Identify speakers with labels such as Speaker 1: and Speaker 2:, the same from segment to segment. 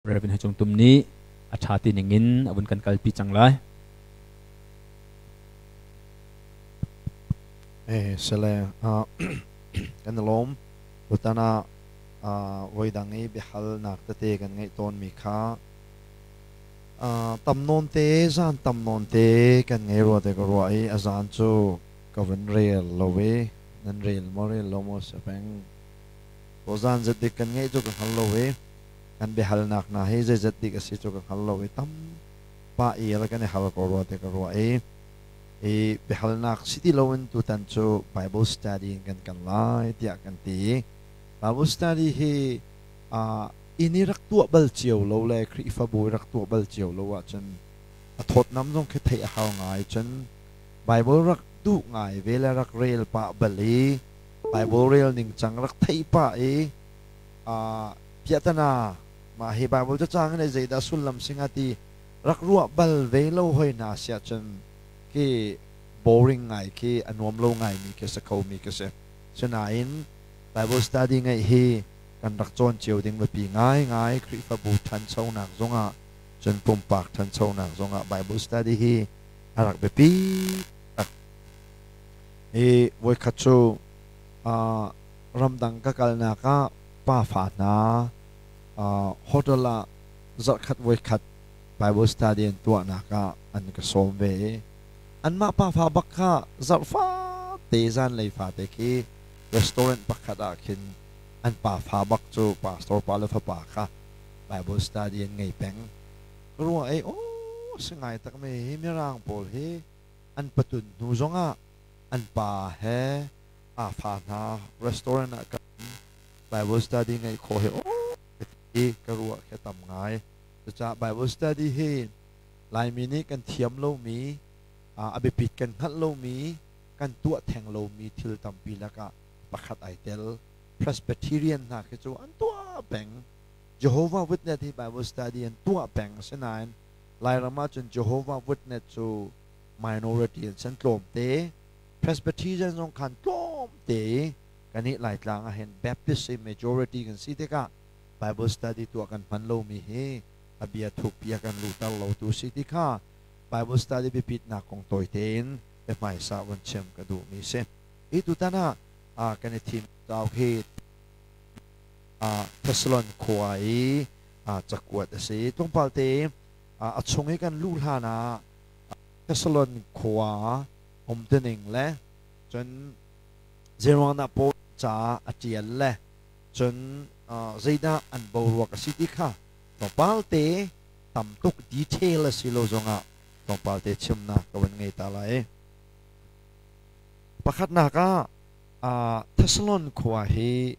Speaker 1: Reverend Hei Cung Tum nih a ṭha ti ning in a vun kan kalpi cang lai.
Speaker 2: Eh, sele kan lawm. Tutan ah voidang i biahalnak tete kan ngeih tawnmi kha tam nawn te, zan tam nawn te kan ngei rua te ka ruah i a zan cu ka vun rel lo i nan rel maw rel lo maw si peng. Tuzan zetik kan ngeih cu ka hngal lo i kan biahalnak hna hi zeizat dik a si cu ka hngal lo i tam pah i kan i hal ko rua ti ka ruah i i biahalnak si ti loin tutan cu Bible study in kan kan lai tiah kan ti. Bible study hi inn i rak tuah bal cio lo le Khrihfabu i rak tuah bal cio lo ahcun a thawtnam zong khi theih a hau ngai. Cun Bible rak duh ngai ve le rak rel pah bal i Bible rel ningcang rak theih pah i piahtana mah hi Bible cacang in zeidah sullam si hnga ti rak ruah bal ve lo hoi hna si ahcun khi boring ngai khi a nuam lo ngai mi khi si kho mi khi si. Sinain Bible study ngeih hi kan rak cawn cio ding biapi ngaingai. Khrihfabu ṭhanchonak zongah cun pumpak ṭhanchonak zongah Bible study hi a rak biapi tak. I voikhat cu ramdang ka kalnak ah pafa hna hotel ah zarhkhat voikhat Bible study an tuahnak ah an ka sawm ve i anmah pafa bak kha zarh fate zanlei fate khi restaurant pakhat ah khin an pafa bak cu pastor pa le fapa kha Bible study an ngei peng. Ka ruah i aw si ngai tak mi hi mirang pawl hi an patun hnu zongah an pa he aa fa hna restaurant ah kan Bible study ngeih khawh hi aw ti ka ruah khi tam ngai. Cucaah Bible study hi Laimi nih kan thiam lomi, a biapit kan hngalh lomi, kan tuah theng lomi thil tampi lakah pakhat ai tel. Presbyterian hna khi cu an tuah peng. Jehovah Witness hi Bible study an tuah peng. Asinain Lairam ahcun Jehovah Witness cu minority an san tlawmte. Presbyterian zong khan tlawmte. Kannih Laitlang ah hin Baptist hi majority kan si tikah Bible study tuah kan hman lomi hi a bia thukpi a kan luhter lotu si ti kha Bible study biapitnak kong tawi tein biahmaisa vun chim ka duhmi si. Hi tutan ah kan i thim cauk hi Thessalon khua i cakuat a si. Tlawmpal te a chung i kan luh hlan ah Thessalon khua umtuning le cun zeiruangdah Paul ca a ṭial le cun zeidah an boruak a si ti kha tlawmpal te tam tuk detail a si lo zongah tlawmpal te chimnak ka van ngei ta lai. Pakhatnak ah Thessalon khua hi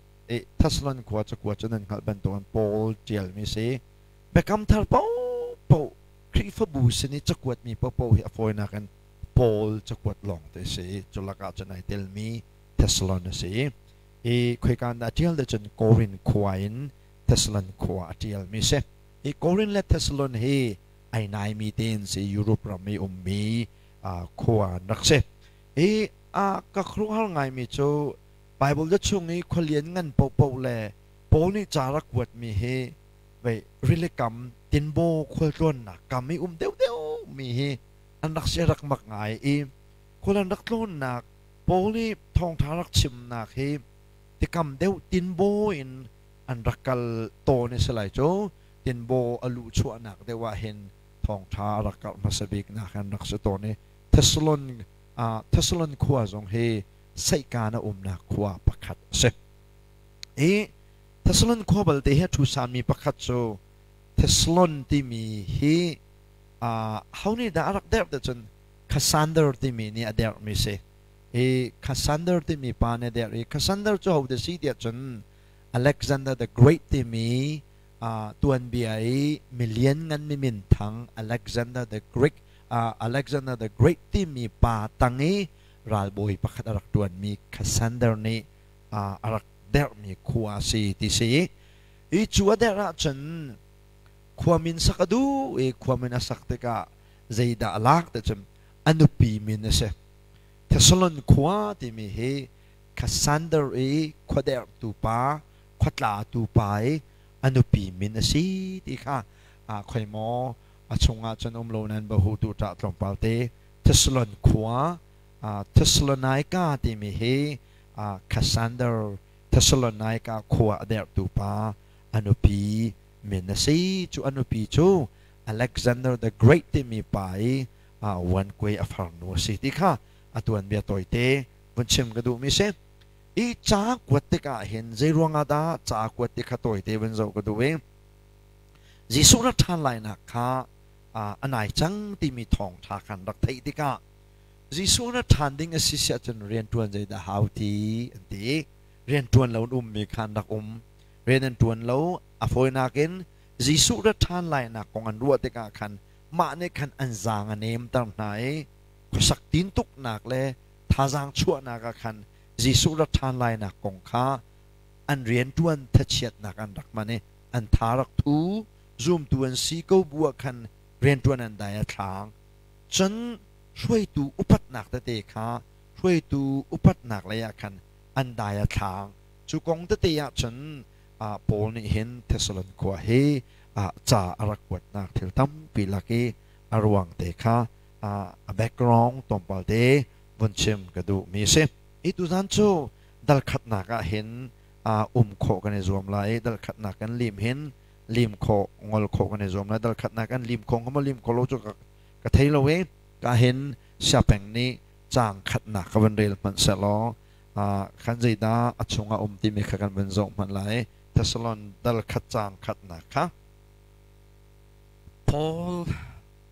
Speaker 2: Thessalon khua cakuat cu nan hngalh bantukin Paul ṭialmi si. Biakam thar paohpaoh Khrihfabu sin i cakuatmi paohpaoh hi a fawinak in Paul cakuat lawng te si i cu lakah cun ai telmi Thessalon a si. I khoika in dah a ṭial ti cun Korin khua in Thessalon khua a ṭialmi si. Hi Korin le Thessalon hi ai naimi tein si Europe ram i ummi khua an rak si. Hi ka khuaruahhar ngaimi cu Bible ca chung i khualian ngan paohpaoh le Paul nih ca rak kuatmi hi vei rilikam tinbaw khualtlawnnak kam i um deuhdeuh mi hi an rak si rak mak ngai i khual an rak tlawnnak Paul nih thawngṭha rak chimnak hi tikam deuh tinbaw in an rak kal tawn i si lai cu tinbaw a luh chuahnak deuh ah hin thawngṭha a rak karh hmasa biknak an rak si tawn i Thessalon Thessalon khua zong hi saihkaan a umnak khua pakhat a si. Hi Thessalon khua balte hi a ṭhusanmi pakhat cu Thessalon timi hi ho nih dah a rak derh ti cun Cassander timi nih a derhmi si. Hi Cassander timi pa nih a derh i Cassander cu ho dah si tiah cun Alexander the Great timi tuanbia i milian ngan mi minthang Alexander the Great Alexander the Great timi pa tang i ralbawi pakhat a rak ṭuanmi Cassander nih a rak derhmi khua a si ti si. Hi cu a derh ahcun khua min sak a duh i khua min a sak tikah zeidah a lak ti cun a nupi min a si. Thessalon khua timi hi Cassander i khuaderhtu pa, khuatlatu pa i a nupi min a si ti kha khoi maw a chungah cun um lo nan bahu tu ṭah tlawmpal te Thessalon khua Thessalonica timi hi Cassander Thessalonica khua a derhtu pa a nupi min a si. Cu a nupi cu Alexander the Great timi pa i Wankuai a farnu a si ti kha a tuanbia tawite vun chim ka duhmi si. I ca kuat tikah hin zei ruangah dah ca kuat ti kha tawite vun zoh ka duh i Jesuh rak ṭhan lainak kha a nai cang timi thawngṭha khan rak theih tikah Jesuh rak ṭhan ding a si siah cun rianṭuan zeidah hau ti an ti. Rianṭuan lo in ummi kha an rak um. Rian an ṭuan lo a fawinak in Jesuh rak ṭhan lainak kong an ruah tikah khan mah nih khan an zaang a nemter hna i khuasak tintuknak le thazaang chuahnak ah khan Jesuh rak ṭhan lainak kong kha an rianṭuan thachiatnak an rak hman i an tha rak thu. Zumtu an si ko bu ah khan rianṭuan an dai a thlaang. Cun hruaitu upatnak tete kha hruaitu upatnak lei ah khan an dai a thlaang. Cu kong tete ah cun Paul nih hin Thessalon khua hi ca a rak kuatnak thil tampi lak i a ruang te kha a background tlawmpal te vun chim ka duhmi a si. Hi tuzan cu dal khatnak ah hin um khawh kan i zuam lai i dal khatnak kan lim hin lim khawh ngol khawh kan i zuam lai. Dal khatnak kan lim khawh hnga maw lim khawh lo cu ka thei lo i ka hin siapeng nih caang khatnak ka van rel hmanh sehlaw khan zeidah a chungah um timi kha kan van zoh hmanh lai. Thessalon dal khat caang khatnak kha.
Speaker 3: Paul,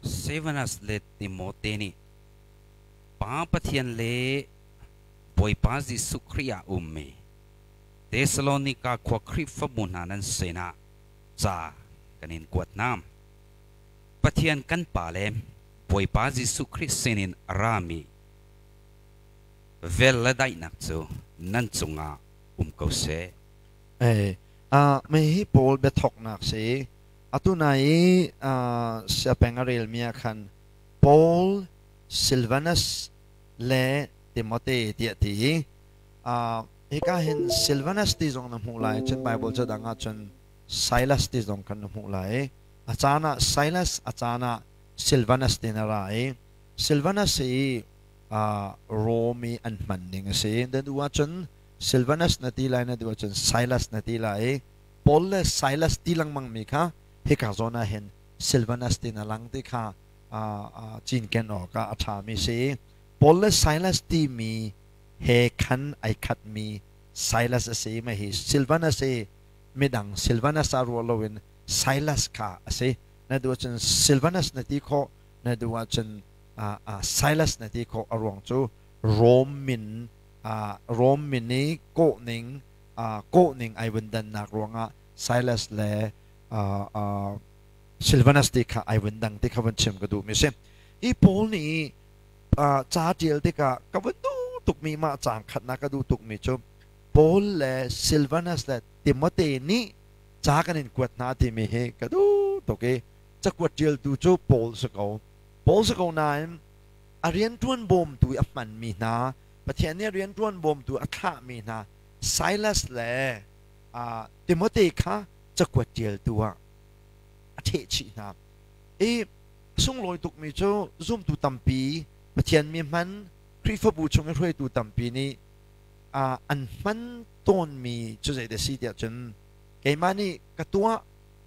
Speaker 3: Silvanus le Timote nih Pa Pathian le Bawipa Jesuh Khrih ah ummi Thesalonika khua Khrihfabu hna nan sinah ca kan in kuat hna. Pathian kan Pa le Bawipa Jesuh Khrih sinin a rami vel le daihnak cu nan cungah um ko seh.
Speaker 2: Mei hi Paul biathawknak si. Atu nai i siapeng a relmi ah khan Paul, Silvanus le Timote tiah ti i hika hin Silvanus ti zong na hmuh lai, cun Bible ca dang ah cun Silas ti zong khan na hmuh lai. A caan ah Silas, a caan ah Silvanus ti na ra i Silvanus hi Rom i an hman ning a si. Na duh ahcun Silvanus na ti lai, na duh ahcun Silas na ti lai i Paul le Silas ti lengmang mi kha hika zawn ah hin Silvanus ti na lang ti kha cinken awkah a ṭhami si. Paul le Silas timi he khan ai khatmi Silas a si. Mah hi Silvanus hi midang Silvanus ah ruah loin Silas kha a si. Na duh ahcun Silvanus na ti khawh, na duh ahcun Silas na ti khawh. A ruang cu Rom min Rom min i kawhning kawhning ai vun dannak ruangah Silas le Silvanus ti kha ai vun dang ti kha vun chim ka duhmi si. Hi Paul nih ca ṭial tikah ka vun duh tukmi mah caang khatnak ka duh tukmi cu Paul le Silvanus le Timote nih ca kan in kuat hna timi hi ka duh tuk i cakuat ṭialtu cu Paul si ko. Paul si ko nain a rianṭuan bawmtu i a hmanmi hna, Pathian nih a rianṭuan bawmtu a thlahmi hna Silas le Timote kha cakuat ṭialtu ah a ṭheh chih hna. I sunglawi tukmi cu zumtu tampi, Pathian mi hman, Khrihfabu chung i hruaitu tampi nih an hman tawnmi cu zeidah si tiah cun keimah nih ka tuah,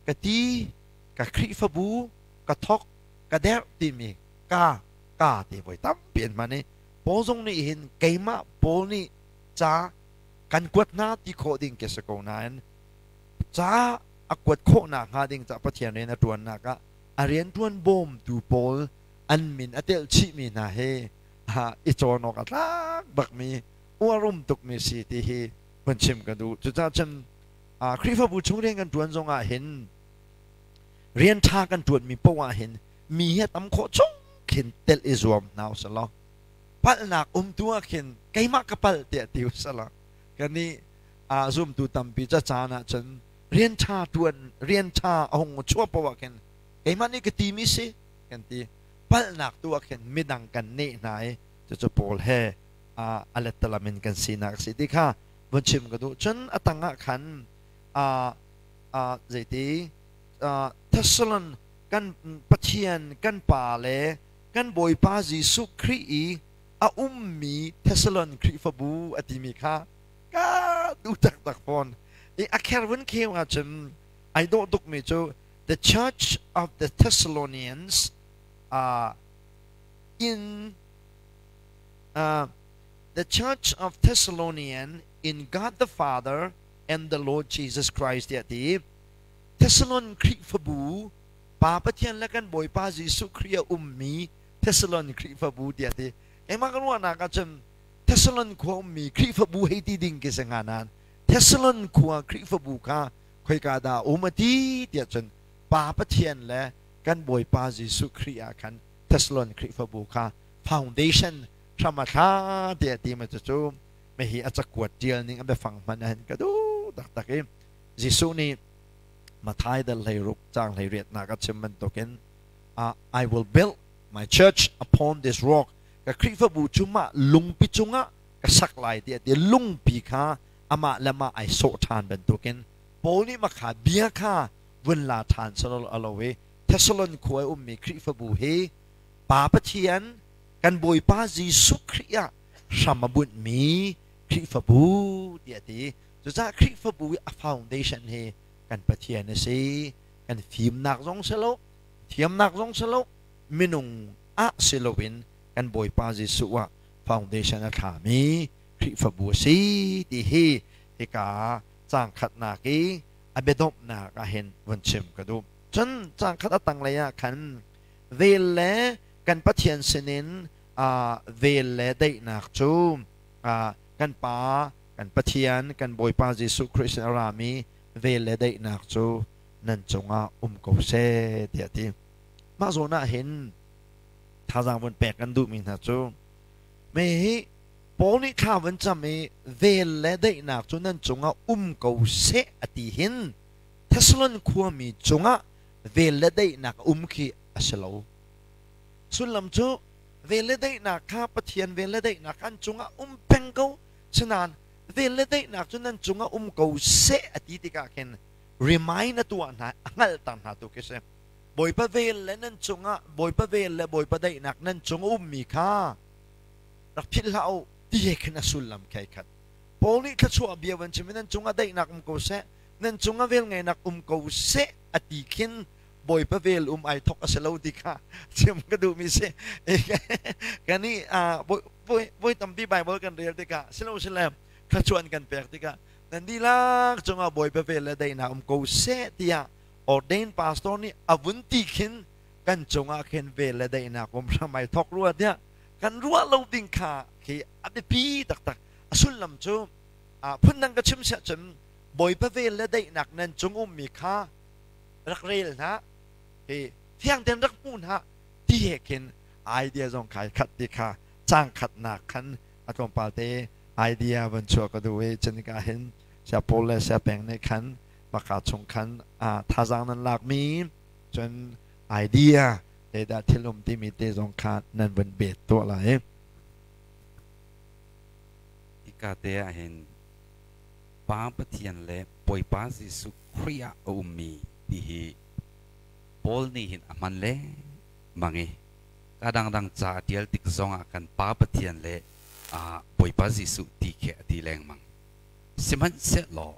Speaker 2: ka ti, ka Khrihfabu ka thawk, ka derh timi ka ka ti voi tampi an hman i Paul zong nih hin keimah Paul nih ca kan kuat hna ti khawh ding ka si ko nain ca a kuat khawhnak hnga ding ca Pathian rian a ṭuannak ah a rianṭuan bawmtu pawl an min a telh chihmi hna hi i cawn awk a tlak bakmi uar um tukmi si ti hi vun chim ka duh. Cucaah cun Khrihfabu chung rian kan ṭuan zong ah hin rian ṭha kan ṭuanmi paoh ah hin mi hi a tam khawh chung khin telh i zuam hna usih law palhnak um tu ah khin keimah ka palh tiah ti usih law kannih zumtu tampi ca caan ah cun rian ṭha ṭuan rian ṭha a hung chuah paoh ah khin keimah nih ka timi si kan ti, palhnak tu ah khin midang kan neh hna i cucu Paul he a lettalam in kan sinak a si ti kha vun chim ka duh. Cun a tang ah khan Zeiti Thessalon kan Pathian kan Pa le kan Bawipa Jesuh Khrih i a ummi Thessalon Khrihfabu a timi kha ka duh taktak fawn. I a kher vun kheu ahcun ai dawh tukmi cu the Church of the Thessalonians in the Church of Thessalonian in God the Father and the Lord Jesus Christ tiah ti. Thessalon Khrihfabu Pa Pathian le kan Bawipa Jesuh Khrih a ummi Thessalon Khrihfabu tiah ti. Keimah ka ruahnak ahcun Thessalon khua ummi Khrihfabu hei ti ding khi si hnga nain Thessalon khua Khrihfabu kha khoika dah um a ti tiah cun Pa Pathian le kan Bawipa Jesuh Khrih ah khan Thessalon Khrihfabu kha foundation hram a thla tiah ti ma cu hi a cakuat ṭial ning a biafang hman ah hin ka duh taktak i Jesuh nih Matthai dal 16 caang 18nak a chim bantukin I will build my church upon this rock, ka Khrihfabu cu mah lungpi cungah ka sak lai tiah ti. Lungpi kha amah le mah ai sawh ṭhan bantukin Paul nih makha bia kha vun la ṭhan salo a lo i Thessalon khua i ummi Khrihfabu hi Pa Pathian kan Bawipa Jesuh Khrih ah hram a bunhmi Khrihfabu tiah a ti. Cucaah Khrihfabu i a foundation hi kan Pathian a si. Kan fimnak zong si lo, thiamnak zong si lo, minung ah si loin kan Bawipa Jesuh ah foundation a thlami Khrihfabu a si ti hi hika caang khatnak i a biadomhnak ah hin vun chim ka duh. Cun caang khat a tanglei ah khan vel le kan Pathian sinin vel le daihnak cu kan Pa kan Pathian kan Bawipa Jesuh Khrih sin a rami vel le daihnak cu nan cungah um ko seh tiah a ti. Mah zawn ah hin thazaang vun pek kan duhmi hna cu me hi Paul nih thla vun cam i vel le daihnak cu nan cungah um ko seh a ti hin Thessalon khuami cungah vel le daihnak a um khi a si lo. Sullam cu vel le daihnak kha Pathian vel le daihnak an cungah um peng ko, sinain vel le daihnak cu nan cungah um ko seh a ti tikah khin remind a tuah hna, a hngalhter hna tu khi si. Bawipa vel le nan cungah Bawipa vel le Bawipa daihnak nan cung a ummi kha rak philh hlah u ti he khin a sullam khi ai khat. Paul nih thluachuah bia van chim i nan cungah daihnak um ko seh, nan cungah velngeihnak um ko seh a ti khin Bawipa vel um ai thok a si lo ti kha chim ka duhmi si. Kan i voi tampi Bible kan rel tikah silo sile thluachuah kan pek tikah nan dihlak cungah Bawipa vel le daihnak um ko seh tiah ordained pastor nih a vun ti khin kan cungah khin vel le daihnak um hram ai thok rua tiah kan ruah lo ding kha khi a biapi taktak. A sullam cu phundang ka chim siah cun Bawipa vel le daihnak nan cung ummi kha rak rel hna hi, fiang tein rak hmu hna ti he khin idea zong khai khat ti kha cang khatnak khan a tlawmpal te idea van chuah ka duh i cunika hin sia Paul le sia Peng nih khan maka chung khan thazaang nan lakmi cun idea zeidah thil um timi te zong kha nan vun bet tuah lai.
Speaker 3: Hika te ah hin Pa Pathian le Bawipa Jesuh Khrih ah a ummi ti hi Paul nih hin a hman lengmang i ka dangdang ca a ṭial tik zongah kan Pa Pathian le Bawipa Jesuh ti khi a ti lengmang. Sihmanhsehlaw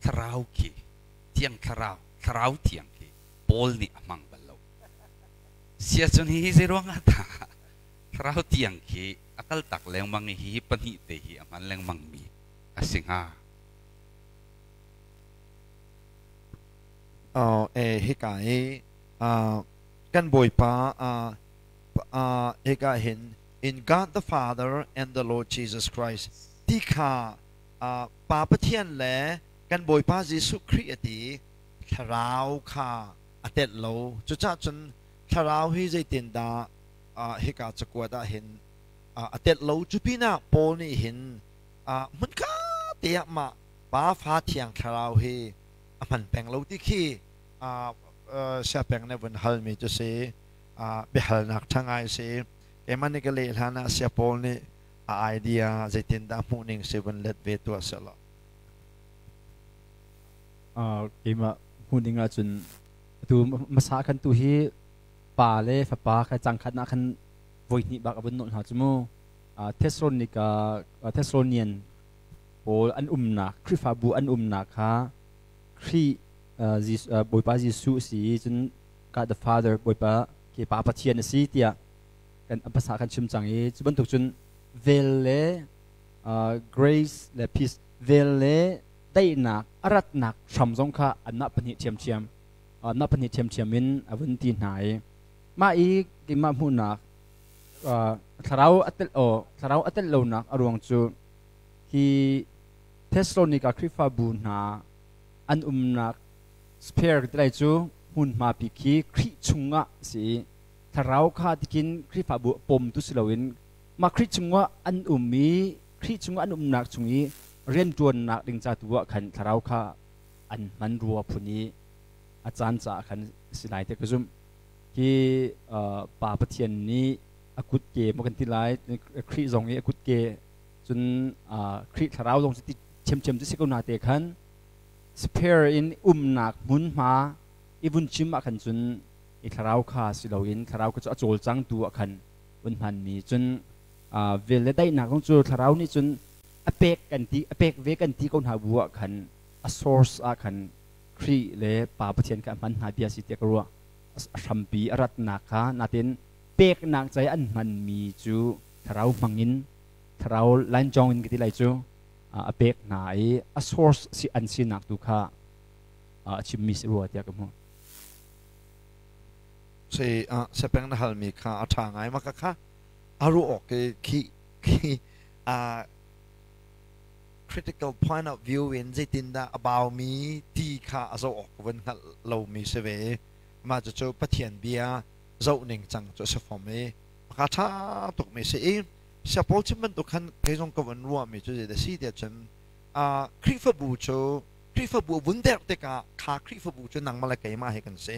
Speaker 3: Thlarau khi Thiang Thlarau, Thlarau Thiang khi Paul nih a hmang bal lo. Siacun hihi zeiruangah dah Thlarau Thiang khi a kaltak lengmang i hihi pahnih te hi a hman lengmangmi a si hnga?
Speaker 2: Hika hi kan Bawipa hika hin in God the Father and the Lord Jesus Christ ti kha Pa Pathian le kan Bawipa Jesuh Khrih a ti, Thlarau kha a telh lo. Cucaah cun Thlarau hi zeitindah hika cakuat ah hin a telh lo? Cu pinah Paul nih hin hmunkha te ah mah Pa Fa Thiang Thlarau hi a hman peng lo ti khi siapeng nih vun halmi cu si, biahalnak ṭha ngai si. Keimah nih ka leh hlan ah sia Paul nih a idea zeitindah hmuh ning si vun let ve tuah sehlaw.
Speaker 1: Keimah hmuh ning ahcun atu hmasa khan tu hi pa le fapa kha cangkhat ah khan voi hnih bak a vun nawlh hna cu mu. Thessalonica Thessalonian pawl an umnak Khrihfabu an umnak kha Khrih Bawipa Jesuh a si i cun God the Father Bawipa ke Pa Pathian a si tiah kan hmasa kan chim cang i cu bantuk cun vel le grace le peace vel le daihnak a ratnak hram zong kha anmah pahnih ṭhiamṭhiam anmah pahnih ṭhiamṭhiam in a vun ti hna i mah i keimah hmuhnak thlarau a tel aw thlarau a tel lonak a ruang cu hi Thessalonica Khrihfabu hna an umnak sphere ti lai cu hmunhma pi khi Khrih chungah si i thlarau kha tikin Khrihfabu pawmtu si loin mah Khrih chungah an um i Khrih chungah an umnak chung i rianṭuannak ding ca tu ah khan thlarau kha an hman rua phun i a caan caah khan si lai ti ka zumh. Hi Pa Pathian nih a kutke maw kan ti lai Khrih zong i a kutke cun Khrih thlarau zong cu ti ṭhiamṭhiam cu si ko na te khan spare in umnak hmunhma i vun chim ah khan cun i thlarau kha si loin thlarau kha cu a cawlcangtu ah khan vun hmanmi cun vel le daihnak zong cu thlarau nih cun a pek kan ti a pek ve kan ti ko hna bu ah khan a source ah khan Khrih le Pa Pathian kha a hman hna bia si tiah ka ruah. A hrampi a ratnak kha natin peknak ca i an hmanmi cu thlarau hmangin thlarau lancawng in ka ti lai cu a pek hna i a source si an sinak tu kha a chimmi si rua tiah ka hmuh.
Speaker 2: Si sepeng na halmi kha a ṭha ngai ma ka kha a ruah awk i khi khi critical point of view in zeitindah a baumi ti kha a zoh awk van hngalh lomi si ve. Mah cucu Pathian bia zoh ning cang cu a si fom i maka ṭha tukmi si i siapawl chim bantuk khan kei zong ka van ruahmi cu zeidah si tiah cun Khrihfabu cu Khrihfabu a vun derh tikah kha Khrihfabu cu nangmah le keimah he kan si.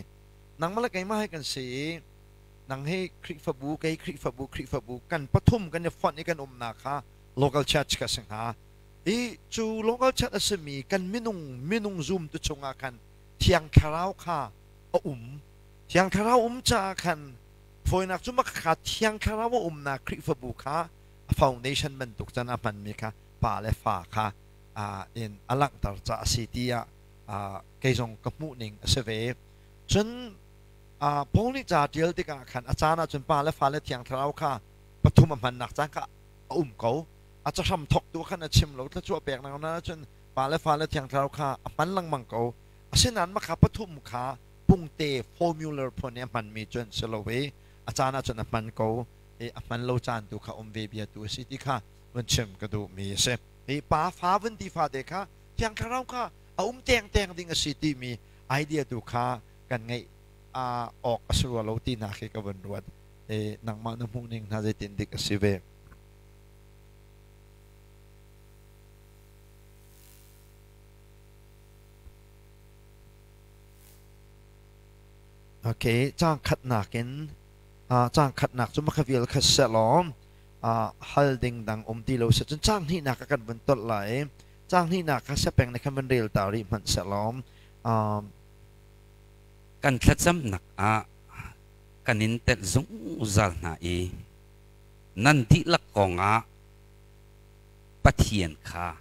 Speaker 2: Nangmah le keimah he kan si i nang hi Khrihfabu kei Khrihfabu Khrihfabu kan pathum kan i fonh i kan umnak kha local church ka si hnga. I cu local church a simi kan minung minung zumtu chungah khan Thiang Thlarau kha a um. Thiang Thlarau um caah khan fawinak cu makha Thiang Thlarau a umnak Khrihfabu kha a foundation bantuk can a hmanmi kha pa le fa kha in a langhter caah a si tiah kei zong ka hmuh ning a si ve. Cun Paul nih ca ṭial tikah khan a caan ahcun pa le fa le Thiang Thlarau kha pathum a hmannak caan kha a um ko. A cahram thawktu khan a chim lo, thluachuah peknak na ahcun pa le fa le Thiang Thlarau kha a hman lengmang ko. Asinain mah kha pathum kha pungte formular phun i a hmanmi cu an si lo i a caan ahcun a hman ko i a hman lo caan tu kha um ve bia tu a si ti kha vun chim ka duhmi a si. Hi pa fa vun ti fate kha Thiang Thlarau kha a um tengteng ding a si timi idea tu kha kan ngeih awk a si rua lo tinak hi ka vun ruat. E nangmah na hmuh ning hna zeitin dik a si ve. Okay, caang khatnak in caang khatnak cu makha vial kha selaw hal ding dang um ti lo se cun caang hnihnak ka kan vun tolh lai. Caang hnihnak kha sepeng nih khan vun rel ta rih hmanh selaw.
Speaker 3: Kan thlacamnak ah kan in telh zungzal hna i nan dihlak kongah Pathian kha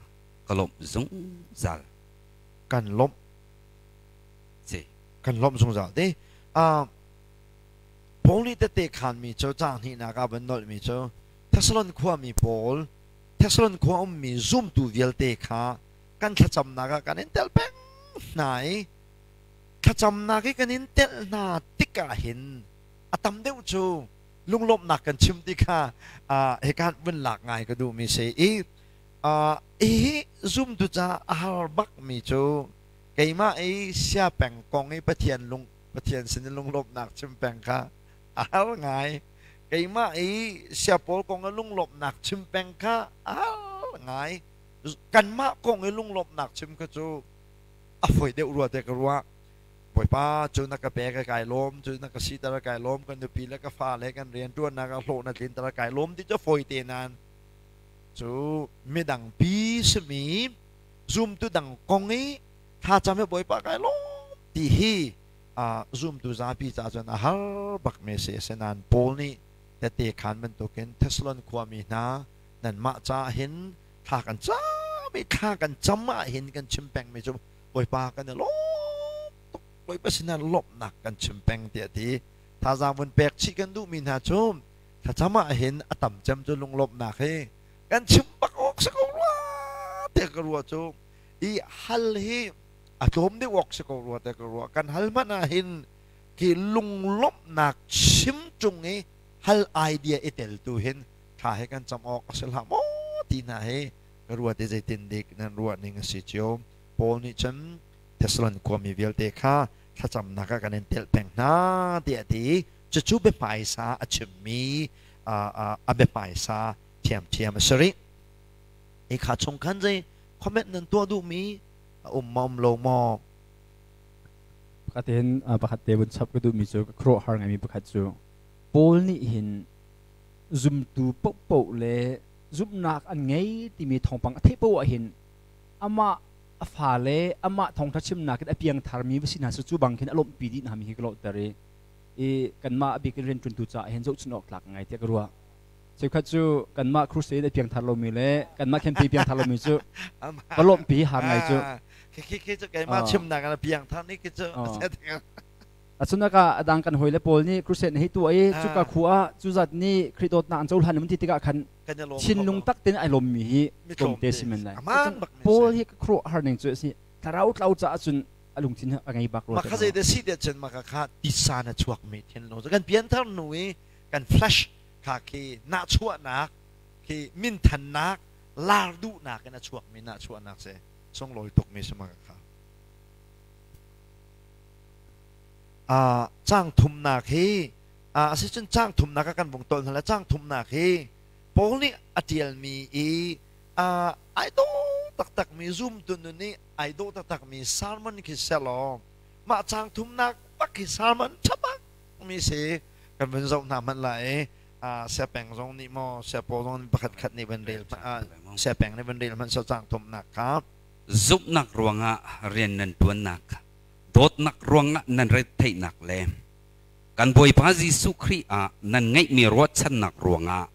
Speaker 3: ka lawmh zungzal.
Speaker 2: Kan lawmh.
Speaker 3: Si.
Speaker 2: Kan lawmh zungzal te. Paul nih tette khanmi cu caang hnihnak ah van nolhmi cu Thessalon khuami pawl Thessalon khua ummi zumtu vialte kha kan thlacamnak ah kan in tel peng hna i thlacamnak i kan in tel hna tikah hin a tam deuh cu lunglawmhnak kan chim ti kha hika vun lak ngai ka duhmi si i hihi zumtu ca a har bakmi cu keimah i sia peng kong i Pathian lung Pathian sin i lunglawmhnak chim peng kha a har ngai. Keimah i sia pawl kong i lunglawmhnak chim peng kha a har ngai. Kanmah kong i lunglawmhnak chim kha cu a fawi deuh rua te ka ruah. Bawipa cu na ka pek a kai lawm, cu na ka siter a kai lawm, kan nupi le ka fa le kan rianṭuannak ah hlawh na tlinter a kai lawm ti cu fawi te nain cu midang pi simi zumtu dang kong i Thlacam hi Bawipa kai lawm ti hi zumtu zapi ca cun a har bak mi si. Asinain Paul nih tette khan bantukin Thessalon khuami hna nanmah caah hin thla kan cam i thla kan cam ah hin kan chim pengmi cu Bawipa kan i lawm tuk, Bawipa sinah lawmhnak kan chim peng tiah a ti. Thazaang vun pek chih kan duhmi hna cu thlacam ah hin a tam cem cu lunglawmhnak hi kan chim bak awk si ko rua tiah ka ruah cu i hal hi a tlawm deuh awk si ko rua tiah ka ruah. Kan hal hmanh ah hin khi lunglawmhnak chim ṭung i hal idea i tel tu hin thla he kan cam awk a si hlah maw ti hna hi ka ruat i zeitin dik nan ruah ning a si cio. Paul nih cun Thessalon khuami vialte kha thlacamnak ah kan in telh peng hna tiah a ti. Cucu biahmaisa a chimmi a biahmaisa ṭhiamṭhiam a si rih. Hi kha chung khan zei comment nan tuah duhmi a um ma um lo maw?
Speaker 1: Pakhat hin pakhat te vun chap ka duhmi cu ka khuaruahhar ngaimi pakhat cu Paul nih hin zumtu paohpaoh le zumhnak an ngei timi thawngpang a theih paoh ah hin amah a fale amah thawngṭha chimnak in a piangtharmi va si hna su cu bang khin a lawmhpi dih hna mi hi ka lawhter i kanmah a bik in rianṭuantu caah hin zohchunh awk tlak ngai tiah ka ruah. Cheukhat cu kanmah crusade a piangthar lomi le kanmah campaign piangthar lomi cu ka lawmhpi har ngai cu.
Speaker 2: Khi khi cu keimah chimnak ah piangthar nih khi cu
Speaker 1: Asunak ah adang kan hawile pawl nih crusade na hei tuah i cuka khua ah cu zat nih Khrih dawtnak an cohlan mun ti tikah khan thinlung tak tein ai lawmmi hi tlawmte si men lai. Paul hi ka khuaruah har ning cu a si. Thlarau tlau caah cun a lungthin a ngei bak
Speaker 2: rua. Maka zei de si de cun maka kha tisa na chuak mi thinlung kan pianthar nu i kan flash kha khi nahchuahnak khi minthannak lar duhnak in a chuak mi nahchuahnak si sunglawi tuk mi si maka kha. Caang thumnak hi a si cun caang thumnak ah kan vung tol hna le caang thumnak hi Paul nih a ṭialmi i ai dawh taktakmi zumtu nun nih ai dawh taktakmi sermon khi selaw mah caang thumnak bak hi sermon ṭha bak mi si kan vun zoh hna hmanh lai i siapeng zong nih maw siapaw zong nih pakhat khat nih van rel siapeng nih van rel hmanh seh caang thumnak kha.
Speaker 3: Zumhnak ruangah rian nan ṭuannak, dawtnak ruangah nan retheihnak le kan Bawipa Jesuh Khrih ah nan ngeihmi ruahchannak ruangah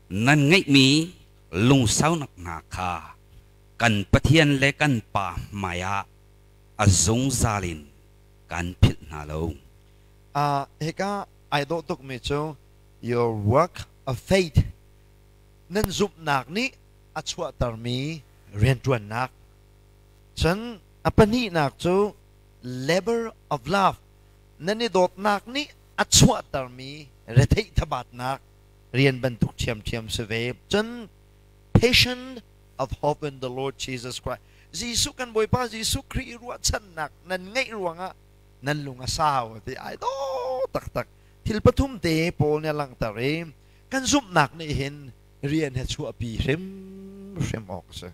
Speaker 3: nan ngeihmi lungsaunak hna kha kan Pathian le kan Pa hmaiah a zungzal in kan philh hna lo.
Speaker 2: Hika ai dawh tukmi cu your work of faith nan zumhnak nih a chuahtermi rianṭuannak. Cun a pahnihnak cu labor of love nan i dawtnak nih a chuahtermi retheih thabatnak rian bantuk ṭhiamṭhiam si ve. Cun patient of hope in the Lord Jesus Christ. Jesuh kan Bawipa Jesuh Khrih i ruahchannak nan ngeih ruangah nan lung a sau ti ai daw taktak. Thil pathum te Paul nih a langhter i kan zumhnak nih hin rian he chuahpi hrimhrim awk a si.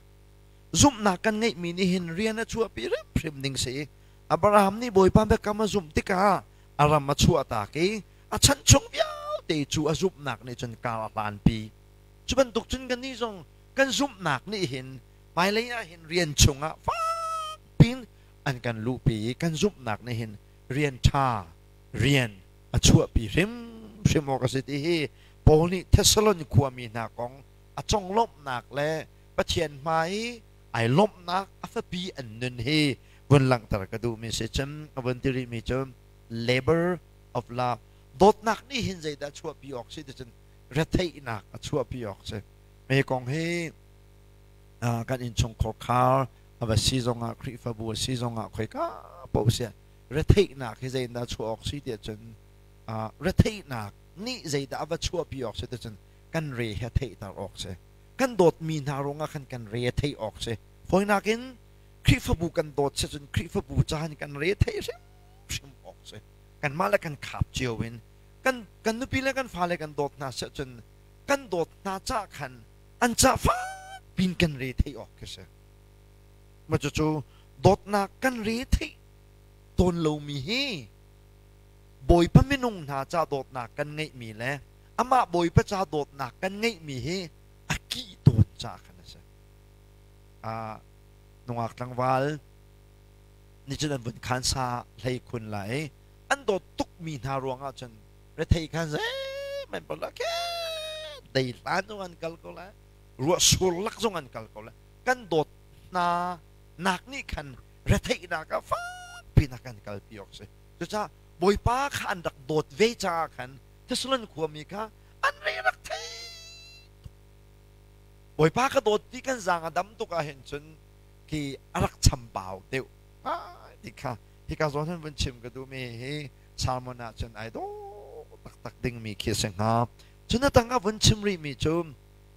Speaker 2: Zumhnak kan ngeihmi nih hin rian a chuahpi hrimhrim ding si. Abraham nih Bawipa biakam a zumh tikah a ram a chuahtak i a chan chung vialte cu a zumhnak nih cun kar a hlanpi. Cu bantuk cun kannih zong kan zumhnak nih hin hmailei ah hin rian chungah fak pin an kan luhpi i kan zumhnak nih hin rian ṭha rian a chuahpi hrimhrim awk a si ti hi Paul nih Thessalon khuami hna kong a conglawmhnak le Pathian hmai i ai lawmhnak a fapi an nun hi vun langhter ka duhmi si. Cun a vun ti rihmi cu labor of love dawtnak nih hin zeidah chuahpi awk si ti cun retheihnak a chuahpi awk si. Me kong hi kan innchungkhar khar a va si zongah Khrihfabu a si zongah khoika paoh si retheihnak hi zeidah chuah awk si ti cun retheihnak nih zeidah a va chuahpi awk si ti cun kan re he theihter awk si. Kan dawtmi hna ruangah khan kan re a theih awk si. Fawinak in Khrihfabu kan dawt si cun Khrihfabu caan kan re theih hrimhrim awk si. Kanmah le kan khap cio in kan kan nupi le kan fale kan dawt hna si cun kan dawt hna ca khan an ca fak pin kan re theih awk khi si. Ma cucu dawtnak kan re theih tawn lomi hi Bawipa minung hna ca dawtnak kan ngeihmi le amah Bawipa ca dawtnak kan ngeihmi hi a kih tawn ca khan a si. Nungak tlangval Nicun an vun khan sa hlei khun lai. An dawt tuk mi hna ruangah cun rethei khan zeihmanh pol ke dei hlan zong an kal ko lai. Ruah sur lak zong an kal ko lai. Kan dawt hna nak nih khan retheihnak ah fakpi na kan kalpi awk si. Cucaah Bawipa kha an rak dawt ve caah khan Thessalon khuami kha an re rak thei. Bawipa ka dawt ti kan zaang a dam tuk ah hin cun khi a rak chambau deuh ti kha hika zawn han vun chim ka duhmi hi Salmon ah cun ai dawh taktak dingmi khi a si hnga. Cun a tang ah vun chim rihmi cu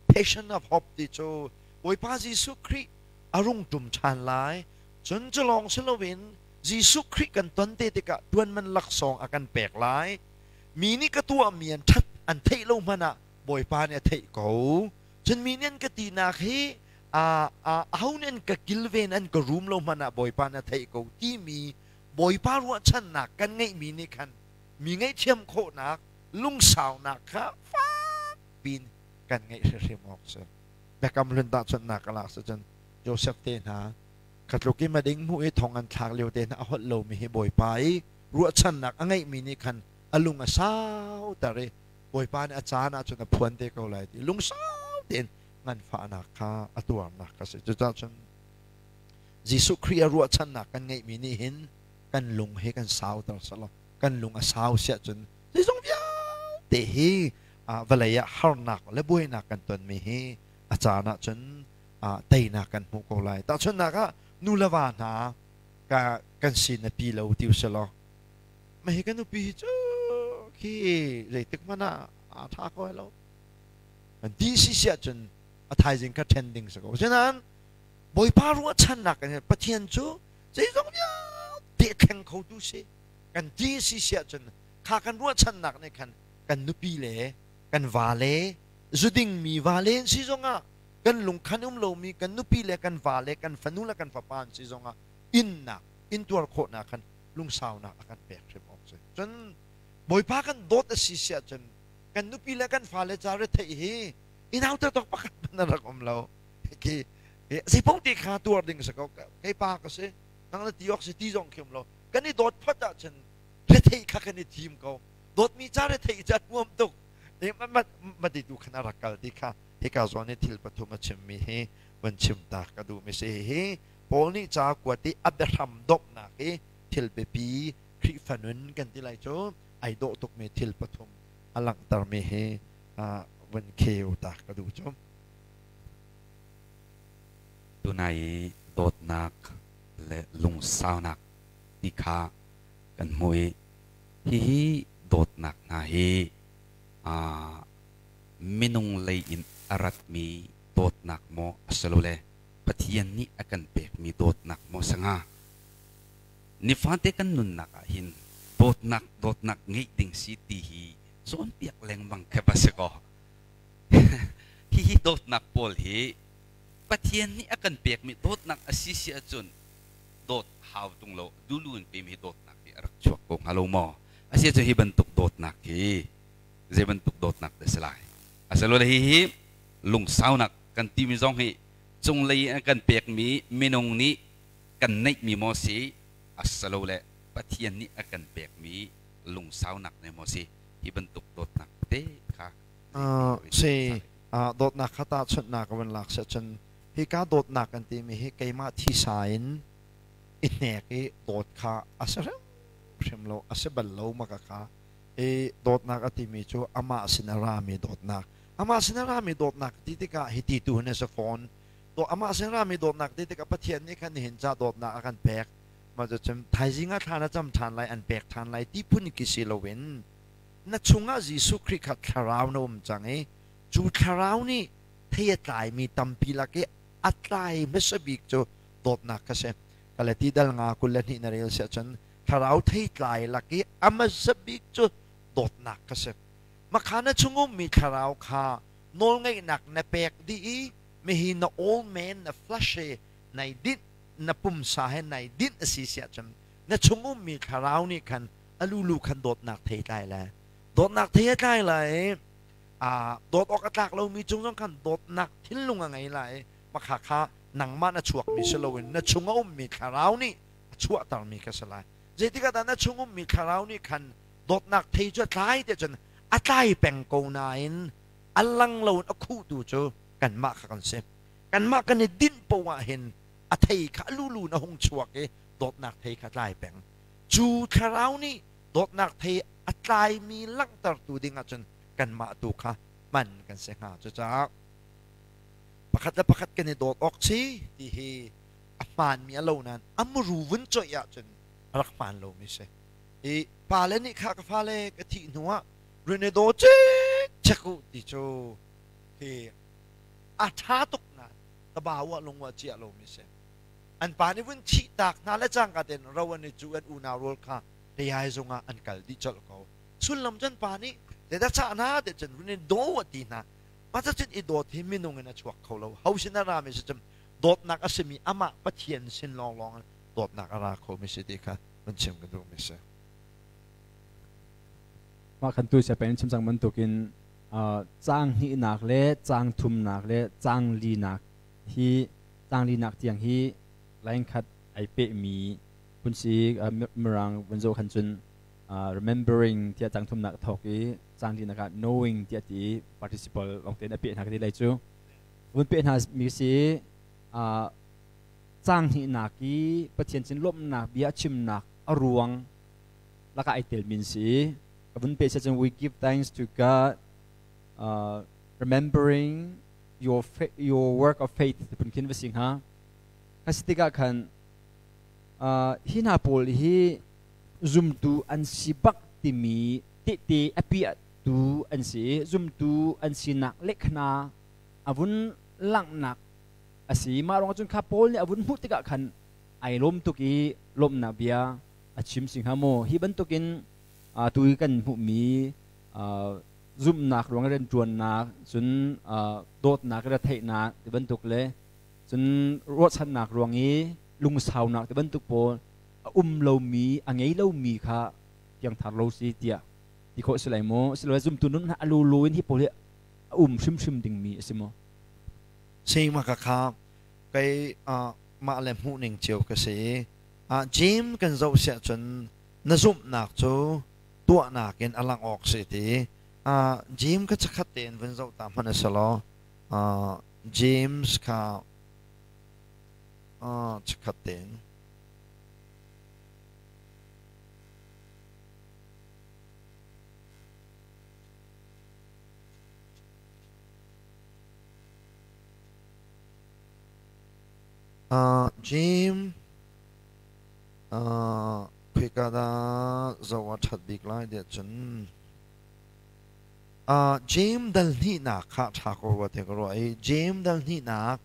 Speaker 2: Passion of Hope ti cu Bawipa Jesuh Khrih a rung ṭum ṭhan lai. Cun cu lawng si loin Jesuh Khrih kan ton te tikah ṭuanman laksawng a kan pek lai. Mi nih ka tuahmi an ṭhat an theih lo hmanh ah Bawipa nih a theih ko. Cun mi nih an ka tinak hi aho nih an ka kilven an ka rum lo hmanh ah Bawipa nih a theih ko timi Bawipa ruahchannak kan ngeihmi nih khan mi ngaihthiam khawhnak lungsaunak kha fakpi in kan ngeih hrimhrim awk si. Biakam hlun tahchunhnak ka lak cun Joseph te hna khatluk i mading hmuh i thong an thlak lio te hna a holh lomi hi Bawipa i ruahchannak a ngeihmi nih khan a lung a sauter i Bawipa nih a caan ahcun a phuan te ko lai ti lungsau tein nganfahnak kha a tuarnak a si. Cucaah cun Jesuh Khrih a ruahchannak kan ngeihmi nih hin kan lung hi kan sauter selaw kan lung a sau siah cun zeizong vialte hi vawlei ah harnak le buainak kan tonmi hi a caan ahcun teinak kan hmuh ko lai. Tahchunhnak ah nu le va hna kan sin a pi lo ti usih mah hi kan nupi hi cu khi zeitik hmanh ah aa ṭha ko lo kan ti si si ahcun a thaizing kha ṭhen ding si ko. Asinain Bawipa ruahchannak kan Pathian cu zeizong vialte thleng khotu si kan ti si si ahcun kha kan ruahchannak nih khan kan nupi le kan va le zudingmi va le si zongah kan lungkhan um lomi kan nupi le kan va le kan fanu le kan fapa an si zongah innak intuar khawhnak khan lungsaunak a kan pek hrim awk si. Cun Bawipa kan dawt a si si ahcun kan nupi le kan fale ca retheih hi inauter tawk pakhat hmanh a rak um lo. Khi zeipaoh te kha tuar ding si ko. Kei pa ka si, nang na ti awk si ti zong khi um lo. Kan i dawt phot ahcun retheih kha kan i thim ko. Dawtmi ca retheih ca nuam tuk. Ma ti tu khan a rak kal ti kha hika zawn i thil pathum a chimmi hi van chim ta ka duhmi si. Hi Paul nih ca kuat i a biahram donghnak i thil biapi Khrihfa nun kan ti lai cu ai dawh tukmi thil pathum a langhtermi hi vun kheu ta ka duh cu.
Speaker 3: Tunai i dawtnak le lungsaunak ti kha kan hmuh i hihi dawtnak hna hi minung lei in a ratmi dawtnak maw a si lo le Pathian nih a kan pekmi dawtnak maw si hnga? Nifate kan nunnak ah hin dawtnak dawtnak ngeih ding si ti hi cawnpiak lengmang khi va si kaw hihi dawtnak pawl hi Pathian nih a kan pekmi dawtnak a si si ahcun dawt hau tung lo dulu in pemi dawtnak hi a rak chuak ko hnga lo maw? Asi ahcun hi bantuk dawtnak hi zei bantuk dawtnak dah si lai? Asilole hihi lungsaunak kan timi zong hi cunglei in a kan pekmi minung nih kan neihmi maw si asilole Pathian nih a kan pekmi lungsaunak ne maw si hi bantuk dawtnak te kha
Speaker 2: Si dawtnak kha tahchunhnak van lak seh cun hika dawtnak kan timi hi keimah thisa in i hnek i dawt kha a si hrimhrim lo a si bal lo maka kha i dawtnak a timi cu amah sin a rami dawtnak Amah sin a rami dawtnak ti tikah hi ti tu hin a si fawn. Amah sin rami dawtnak ti tikah Pathian nih khan nihin ca dawtnak a kan pek. Mah cu thaizing ah thla na cam ṭhan lai, an pek ṭhan lai ti phun khi si loin na chungah Jesuh Khrih kha thlarau na um cang i cu thlarau nih thei a tlaimi tampi lak i a tlai hmasa bik cu dawtnak kha si. Galati dal nga 22 na rel siah cun thlarau thei tlai lak i a hmasa bik cu dawtnak kha si. Makha na chung ummi thlarau kha nawlngeihnak na pek dih i mihi na old man na flesh he nai dinh na pumsa he nai dinh a si siah cun na chung ummi thlarau nih khan a lulu khan dawtnak thei tlai lai dawtnak thei a tlai lai a dawt awk a tlak lomi cung zong khan dawtnak thinlung a ngei lai makha kha nangmah na chuakmi si loin na chung a ummi thlarau nih a Chuahtermi kha si lai. Zeitikah dah na chung ummi thlarau nih khan dawtnak thei cu a tlai te cun a tlai peng ko nain a lang loin a khuhtu cu kanmah kha kan si. Kanmah kan i dinh poah ah hin a thei kha a lulu in a hung chuak i dawtnak thei kha tlai peng. Cu thlarau nih dawtnak thei a tlaimi langhtertu ding ahcun kanmah tu kha hman kan si hnga. Cucaah pakhat le pakhat kan i dawt awk si ti hi a hmaanmi a lo nain a muru vun coih ahcun a rak hmaan lomi si. I pale nih kha ka fale ka thih hnu ah run i daw cikcek u ti cu hi a ṭha tuk nain ka ba uah lung uah ciah lomi si. An pa nih vun thih taak hna le cangka tein ro an i cu an unau rual kha tayai zung ah an kal dih colh ko. Sullam cun pa nih zeidah cah hna ti cun run in daw a ti hna. Mah cun i dawt hi minung in a chuak kho lo. Ho sin a rami si cun dawtnak a simi amah Pathian sin lawnglawng in dawtnak a ra khomi si ti kha vun chim ka duhmi si.
Speaker 1: Mah khan tu siapen chim cang bantukin caang hnihnak le caang thumnak le caang linak hi caang linak tiang hi line khat ai pehmi phun si. Mirang vun zoh khan cun remembering tiah caang thumnak thawk i caang linak ah knowing tiah ti participle lawng tein a peh hna ka ti lai cu vun peh hna mi si. Caang hnihnak i Pathian sin lawmhnak bia chimnak a ruang lakah ai tel min si ka vun pe cun, "We give thanks to God, remembering your work of faith," phun khin va si hnga. Kha si tikah khan hi hna pawl hi zumtu an si bak timi tehte a piahtu an si, zumtu an sinak lekhna a vun langhnak a si. Mah ruangah cun kha Paul nih a vun hmuh tikah khan ai lawm tuk i lawmhnak bia a chim si hnga maw? Hi bantukin tu i kan hmuhmi zumhnak ruang rianṭuannak, cun dawtnak, retheihnak ti bantuk le cun ruahchannak ruang i lungsaunak ti bantuk pawl a um lomi, a ngei lomi kha piangthar lo si tiah ti khawh si lai maw? Silole zumtu nun a lulu in hi pawl hi a um hrimhrim dingmi a si maw?
Speaker 2: Sing ma ka kha kei mah le hmuh ning cio ka si. James kan zoh siah cun na zumhnak cu tuahnak in a langh awk si ti. James ka chakhat tein vun zoh ta hmanh a si law, James kha chakhat tein Jim, khika dah zoh a ṭhat bik lai tiah cun James dal hnihnak kha ṭha ko rua te ka ruah i James dal hnihnak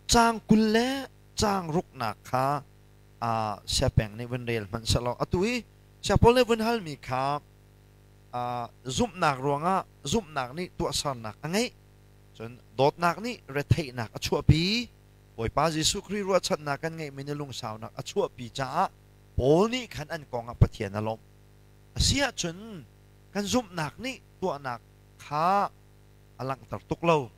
Speaker 2: caang 20 le caang ruknak kha siapeng nih vun rel hmanh sehlaw. Atu i siapawl nih vun halmi kha zumhnak ruangah zumhnak nih tuahsernak a ngeih, cun dawtnak nih retheihnak a chuahpi, Bawipa Jesuh Khrih ruahchannak kan ngeihmi nih lungsaunak a chuahpi caah Paul nih khan an kong ah Pathian a lawmh. A si ahcun kan zumhnak nih tuahnak kha a langhter tuk lo,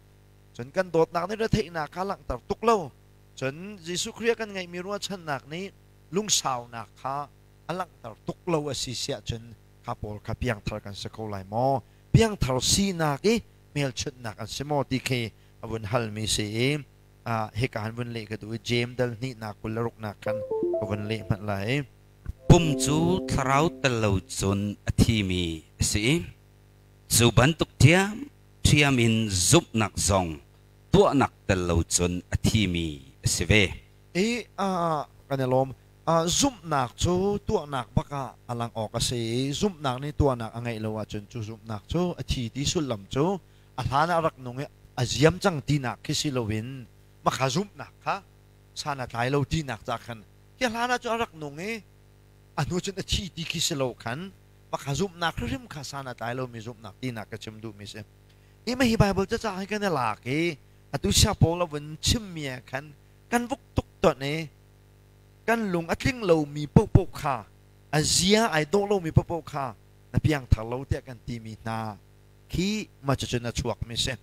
Speaker 2: cun kan dawtnak nih retheihnak kha a langhter tuk lo, cun Jesuh Khrih ah kan ngeihmi ruahchannak nih lungsaunak kha a langhter tuk lo a si siah cun kha pawl kha piangthar kan si kho lai maw? Piangthar sinak i hmelchunhnak an si maw ti khi a vun halmi si i hika han vun leh ka duh i James dal hnihnak 26nak khan ka vun leh hmanh lai.
Speaker 3: Pum cu thlarau tel lo cun a thimi a si i cu bantuk ṭhiamṭhiam in zumhnak zong tuahnak tel lo cun a thimi a si ve.
Speaker 2: I kan i lawm. Zumhnak cu tuahnak bak ah a lang awk a si i zumhnak nih tuahnak a ngeih lo ahcun cu zumhnak cu a thi ti sullam cu a hlan ah rak nung i a ziam cang tinak khi si loin makha zumhnak kha san a tlai lo tinak ca khan hi hlan ah cun a rak nung i a hnu cun a thi ti khi si lo khan makha zumhnak hrimhrim kha san a tlai lomi zumhnak tinak ka chim duhmi si. I ma hi Bible caca hi kan i lak i atu sia Paul a vun chimmi ah khan kan vuk tuk ton i kan lung a tling lomi paohpaoh kha, a zia ai dawh lomi paohpaoh kha na piangthar lo tiah kan timi hna khi ma cucun a chuakmi si.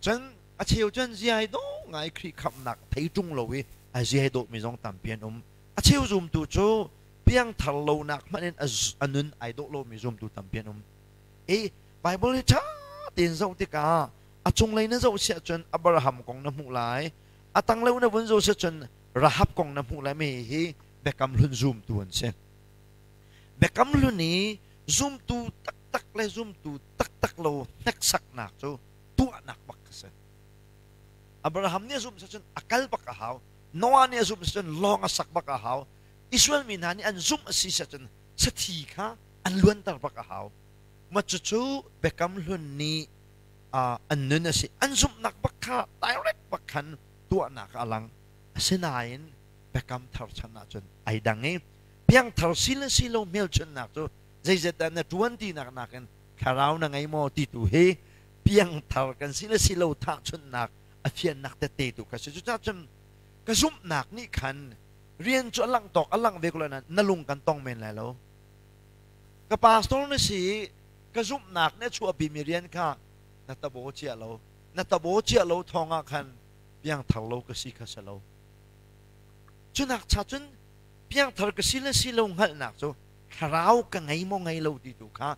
Speaker 2: Cun a cheu cun zia ai dawh ngai, Khrih khamhnak thei ṭung lo i a zia ai dawhmi zong tampi an um. A cheu zumtu cu piangthar lonak hmanh in a nun ai dawh lomi zumtu tampi an um. I Bible hi ṭha tein zoh tikah a cunglei na zoh siah cun Abraham kong na hmuh lai, a tanglei na vun zoh siah cun Rahab kong na hmuh lai. Mi hi Biakam Hlun zumtu an si. Biakam Hlun i zumtu taktak le zumtu taktak lo hneksaknak cu tuahnak bak a si. Abraham nih a zumh cun a kal bak a hau. Noah nih a zumh cun lawng a sak bak a hau. Israel mi hna nih an zumh a si cun sathi kha an luanter bak a hau. Mah cucu Biakam Hlun nih an nun a si. An zumhnak bak kha direct bak khan tuahnak a lang. Asinain Biakam Thar chan ahcun ai dang i piangthar si le si lo hmelchunhnak cu zeizat dah na ṭuan tinak nakin thlarau na ngei maw ti tu hi piangthar kan si le si lo thahchunhnak a fiannak tette tu kha si. Cucaah cun ka zumhnak nih khan rian cu a langh tawk a langh ve ko lai nain na lung kan tong men lai lo. Ka pastor na si i ka zumhnak nih a chuahpimi rian kha na tabo cia lo. Na tabo cia lo thawng ah khan piangthar lo ka si kha si lo. Cunak cha cun piangthar ka si le si lo hngalhnak cu thlarau ka ngei maw ngei lo ti tu kha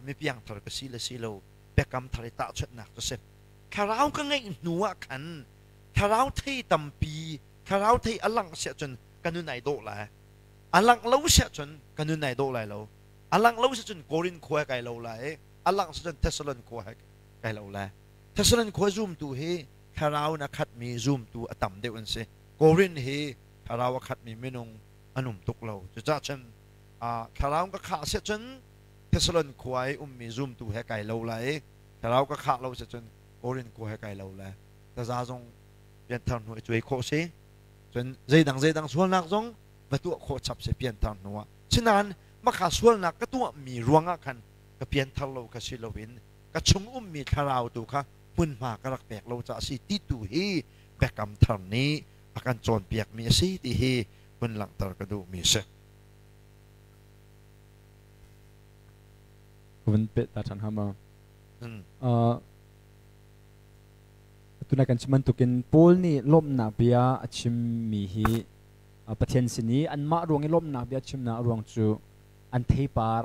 Speaker 2: mi piangthar ka si le si lo biakam thar i tahchunhnak cu si. Thlarau ka ngeih hnu ah khan thlarau thei tampi, thlarau thei a langh siah cun ka nun ai dawh lai. A langh lo siah cun ka nun ai dawh lai lo. A langh lo siah cun Korin khua kai lo lai. A langh siah cun Thessalon khua kai lo lai. Thessalon khua zumtu hi thlarau in a khatmi zumtu a tam deuh an si. Korin hi thlarau a khatmi minung an um tuk lo. Cucaah cun thlarau ka khah siah cun Thessalon khua i ummi zumtu he kai lo lai. Thlarau ka khah lo siah cun Korin khua he kai lo lai. Taza zong pianthar hnu i cuai khawh si. Cun zeidang zeidang sualnak zong va tuah khawh chap si pianthar hnu ah. Sinain makha sualnak ka tuahmi ruangah khan ka pianthar lo kha si loin ka chung ummi thlarau tu kha hmunhma ka rak pek lo caah a si ti tu hi Biakam Thar nih a kan cawnpiakmi a si ti hi hun langhter ka duhmi a si.
Speaker 1: Ka vun peh ta ṭhan hnga maw? Tuna kan chim bantukin Paul nih lawmhnak bia a chimmi hi Pathian sin i anmah ruang i lawmhnak bia chimnak ruang cu an theipar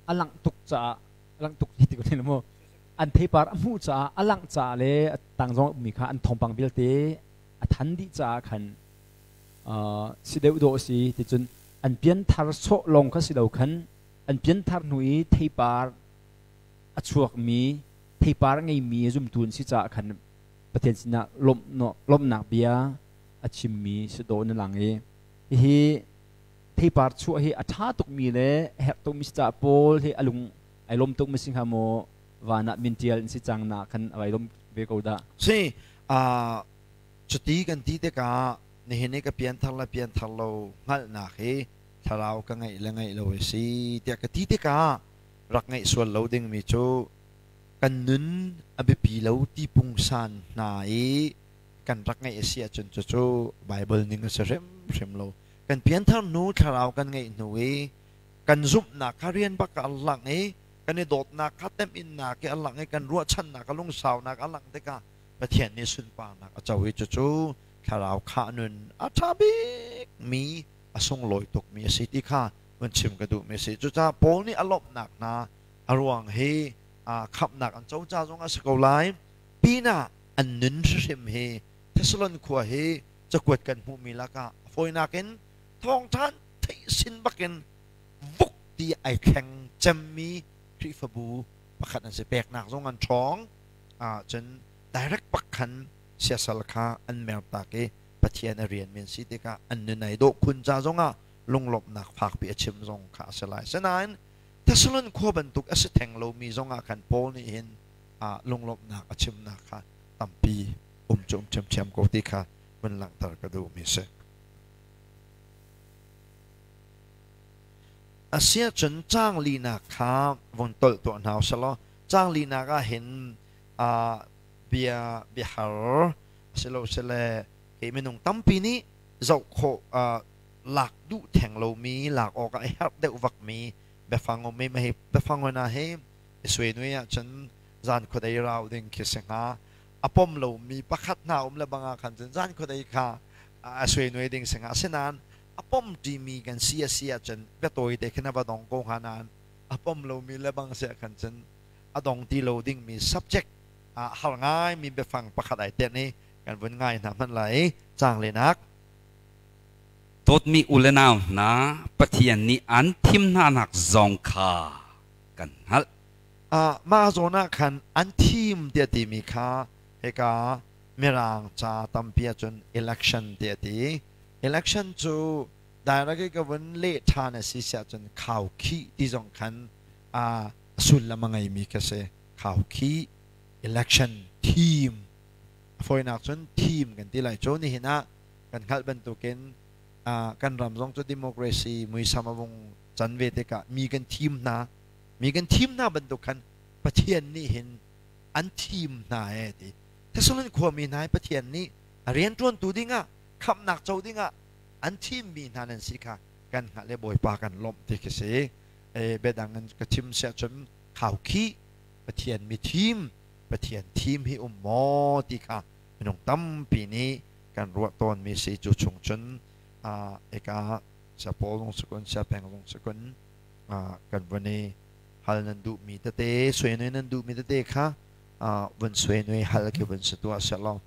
Speaker 1: a langh tuk caah, a langh tuk ti ko mu, an theipar a hmuh caah, a langh caah le a tang zong ummi kha an thawngpang vialte a than dih caah khan si deuh dawh a si. Ticun an pianthar sawh lawng kha si lo khan an pianthar hnu i theipar a chuakmi, theipar a ngeimi zumtu an si caah khan Pathian sinah lawmhnak bia a chimmi si dawh na lang i hihi theipar chuah hi a ṭha tukmi le a herh tukmi si caah Paul hi a lung ai lawm tuk mi si hnga maw, van ah min ṭial an si cang na khan a vai lawm ve ko dah?
Speaker 2: Si, cuti kan ti tikah nihin i ka pianthar le pianthar lo hngalhnak hi thlarau ka ngeih le ngeih lo a si tiah ka ti tikah rak ngeih sual lo dingmi cu kan nun a biapi lo ti pungsan hna i kan rak ngeih a si ahcun cucu Baibal ning a si hrimhrim lo. Kan pianthar hnu thlarau kan ngeih hnu i kan zumhnak kha rian bak ah a lang i kan i dawtnak kha temhinnak i a lang i kan ruahchannak a lungsaunak a langh tikah Pathian nih sunparnak a co i cucu thlarau khah nun a ṭha bikmi, a sunglawi tukmi a si ti kha vun chim ka duhmi a si. Cucaah Paul nih a lawmhnak hna a ruang hi khamhnak an co ca zong a si ko lai pinah an nun hrimhrim hi Thessalon khua hi cakuat kan hmuhmi lakah a fawinak in thawngṭha theih sin bakin vuk ti ai thleng cemmi Khrihfabu pakhat an si. Peknak zong an ṭhawng, cun direct bak khan siasal kha an mertak i Pathian a rianmi an si tikah an nun ai dawh khun ca zongah lunglawmhnak fakpi a chim zong kha a si lai. Sinain Thessalon khua bantuk a si theng lomi zongah khan Paul nih hin lunglawmhnak a chimnak kha tampi um cu um ṭhiamṭhiam ko ti kha vun langhter ka duhmi a si. Asiahcun caang linak kha vun tolh tuah hna usih law caang linak ah hin bia biahar asilosile hi minung tampi nih zoh khawh lak duh theng lomi, lak awk ah a herh deuh vakmi biafang um i hi biafang hna hi i suai ahcun zan khuadei rau ding khi si hnga. A pom lomi pakhat hna um le bang ah khan cun zan khuadei kha a suai ding si hnga. Asinain A pom ṭimi kan si a si ahcun biatawi te khin a va dong ko hnga nain a pom lomi le bang si ahkhan cun a dong ti lo dingmi subject ah har ngaimi biafang pakhat ai tenh i kan vun ngai hna hmanh lai i caang lenak.
Speaker 3: Dawtmi u le nau hna, Pathian nih an thim hnanak zong kha kan hngalh.
Speaker 2: Mah zawn ah khan an thim tiah timi kha hika Mirang ca tampi ahcun election tiah a ti. Election cu direct i ka vun leh ṭhan a si siah cun khaukhih ti zong khan a sullam a ngeimi kha si. Khaukhih election thim a fawinak cun thim kan ti lai. Cu nihin ah kan hngalh bantukin kan ram zong cu democracy muisam a vung can ve tikah mi kan thim hna. Mi kan thim hna bantuk khan Pathian nih hin an thim hna ee ti. Thessalon khuami hna hi Pathian nih a rianṭuantu dingah khamhnak co dingah an thimmi hna nan si kha kan hngalh i Bawipa kan lawmh ti khi si. E, biadang in ka chim siah cun khaukhih Pathian mi thim Pathian thim hi um maw ti kha minung tampi nih kan ruah tawnmi si. Cu chung cun eka sia Paul zong si kun sia Peng zong si kun kan vun i hal nan duhmi tete suai nan duhmi tete kha vun suai nui hal khi vun si tuah sehlaw.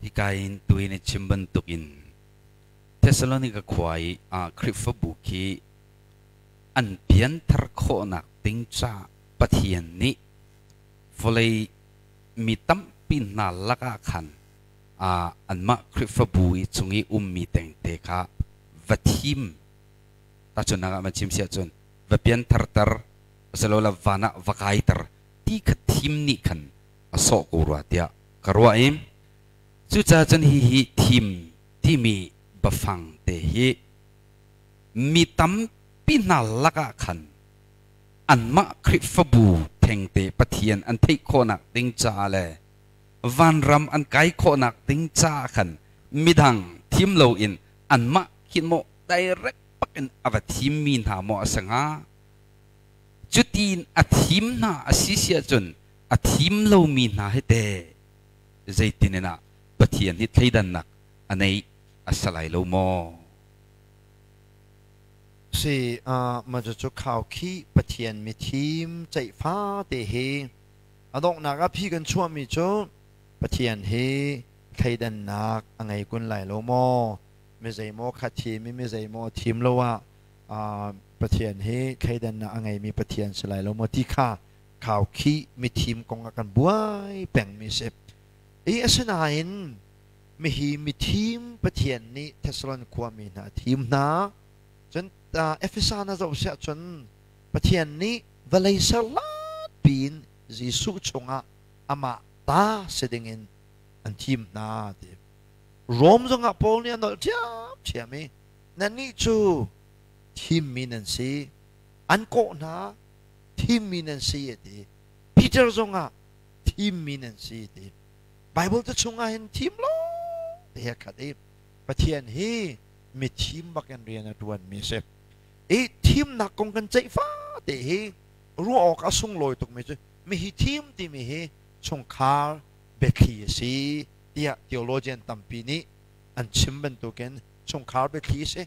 Speaker 3: Hika in tuin i chim bantukin Thessalonika khua i Khrihfabu khi an pianthar khawhnak ding ca Pathian nih vawlei mi tampi hna lakah khan anmah Khrihfabu i chung i ummi tengte kha va thim tahchunhnak ah van chim siah cun va piantharter asilole van ah va kaiter ti kha thim nih khan a sawh ko rua tiah ka ruah i cucaah cun hihi thim timi biafang te hi mi tampi hna lakah khan anmah Khrihfabu thengte Pathian an theih khawhnak ding caah le vanram an kai khawhnak ding caah khan midang thim loin anmah khin maw direct bakin a va thimmi hna maw a si hnga? Cutin a thim hna a si si ahcun a thim lomi hna hi teh zeitin in ah Pathian hi thleidannak a neih a si lai lo maw?
Speaker 2: Si, mah cucu khaukhih Pathian mithim ceihfa te hi a donghnak ah phi kan chuahmi cu Pathian hi thleidannak a ngei kun lai lo maw? Mi zeimaw kha thim i mi zeimaw thim lo ah Pathian hi thleidannak a ngeimi Pathian si lai lo maw ti kha khaukhih mithim kong ah kan buai pengmi si. I asinain mihi mithim Pathian nih Thessalon khuami hna a thim hna. Cun Efesa na zoh siah cun Pathian nih vawlei ser piin Jesuh chungah amah ta si dingin an thim hna ti. Rom zongah Paul nih a nolh ṭhiamṭhiam i nannih cu thimmi nan si, an kawh hna, thimmi nan si a ti. Peter zongah thimmi nan si a ti. Bible te chungah hin thim lawng te he khat i Pathian hi mi thim bakin rian a ṭuanmi a si. I thimnak kong kan ceih fate hi ruah awk a sunglawi tukmi cu mihi thim timi hi chungkhar biathli a si tiah theologian tampi nih an chim bantukin chungkhar biathli a si.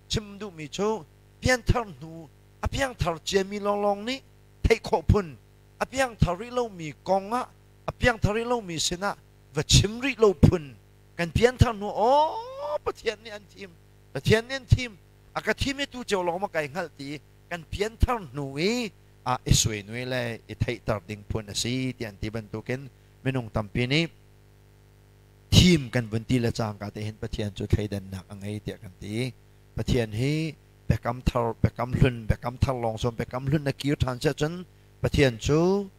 Speaker 2: Chim duhmi cu pianthar hnu a piangthar ciami lawnglawng nih theih khawh phun, a piangthar rih lomi kong ah a piangthar rih lomi sinah va chim rih lo phun, kan pianthar hnu aw Pathian nih an thim, Pathian nih an thim, a ka thim i tu cio lawng ma kai hngalh ti kan pianthar hnu i a i suainui le i theihter ding phun a si ti an ti bantukin minung tampi nih thim kan vun ti le cangka te hin Pathian cu thleidannak a ngei tiah kan ti. Pathian hi biakam thar, biakam hlun, biakam thar lawng sawm biakam hlun na kir ṭhan siah cun Pathian cu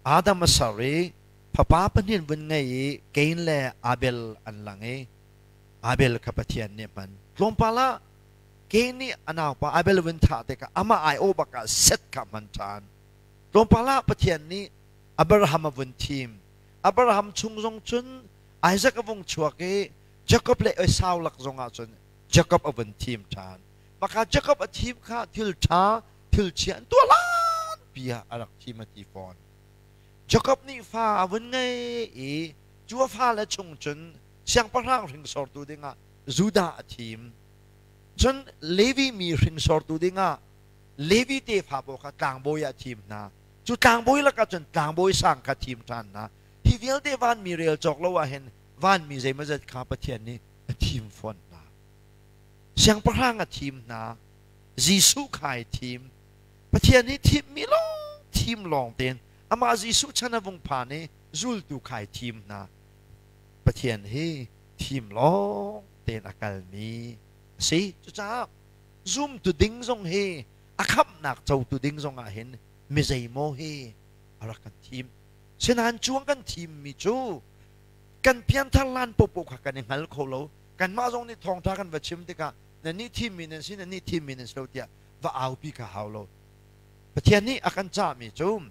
Speaker 2: Adam a ser i fapa pahnih vun ngei i Cain le Abel an lang i Abel kha Pathian nih hman. Tlawmpal ah Cain nih a naupa Abel vun thah tikah amah aiawh bak ah Seth kha hman ṭhan. Tlawmpal ah Pathian nih Abraham a vun thim. Abraham chung zong cun Isaac a vung chuak i Jakob le Esau lak zong ah cun Jakob a vun thim ṭhan. Maka Jakob a thim kha thil ṭha, thil chia an tuah lan pi ah a rak thim a ti fawn. Jakob nih fa a vun ngei i Cu a fale chung cun siangpahrang hringsortu dingah Judah a thim. Cun Levi mi hringsortu dingah Levi tefa pawl kha tlangbawi ah a thim hna. Cu tlangbawi lakah cun tlangbawi sang kha thim ṭhan hna. Hi vialte vanmi rel cawk lo ah hin vanmi zeimawzat kha Pathian nih a thim fawn hna. Siangpahrang a thim hna. Jesuh kha ai thim. Pathian nih thimmi lawng thim lawng tein amah Jesuh chan a vung phan i zultu kha ai thim hna. Pathian hi thim lawng tein a kalmi a si. Cucaah zumtu ding zong hi a khamhnak cotu ding zong ah hin mi zeimaw hi a rak kan thim. Sinain cuang kan thimmi cu kan pianthar lan popo kha kan i hngal kho lo. Kanmah zong nih thawngṭha kan va chim tikah nan nih thimmi nan si, nan nih thimmi nan si lo tiah va aupi kha hau lo. Pathian nih a kan cahmi cu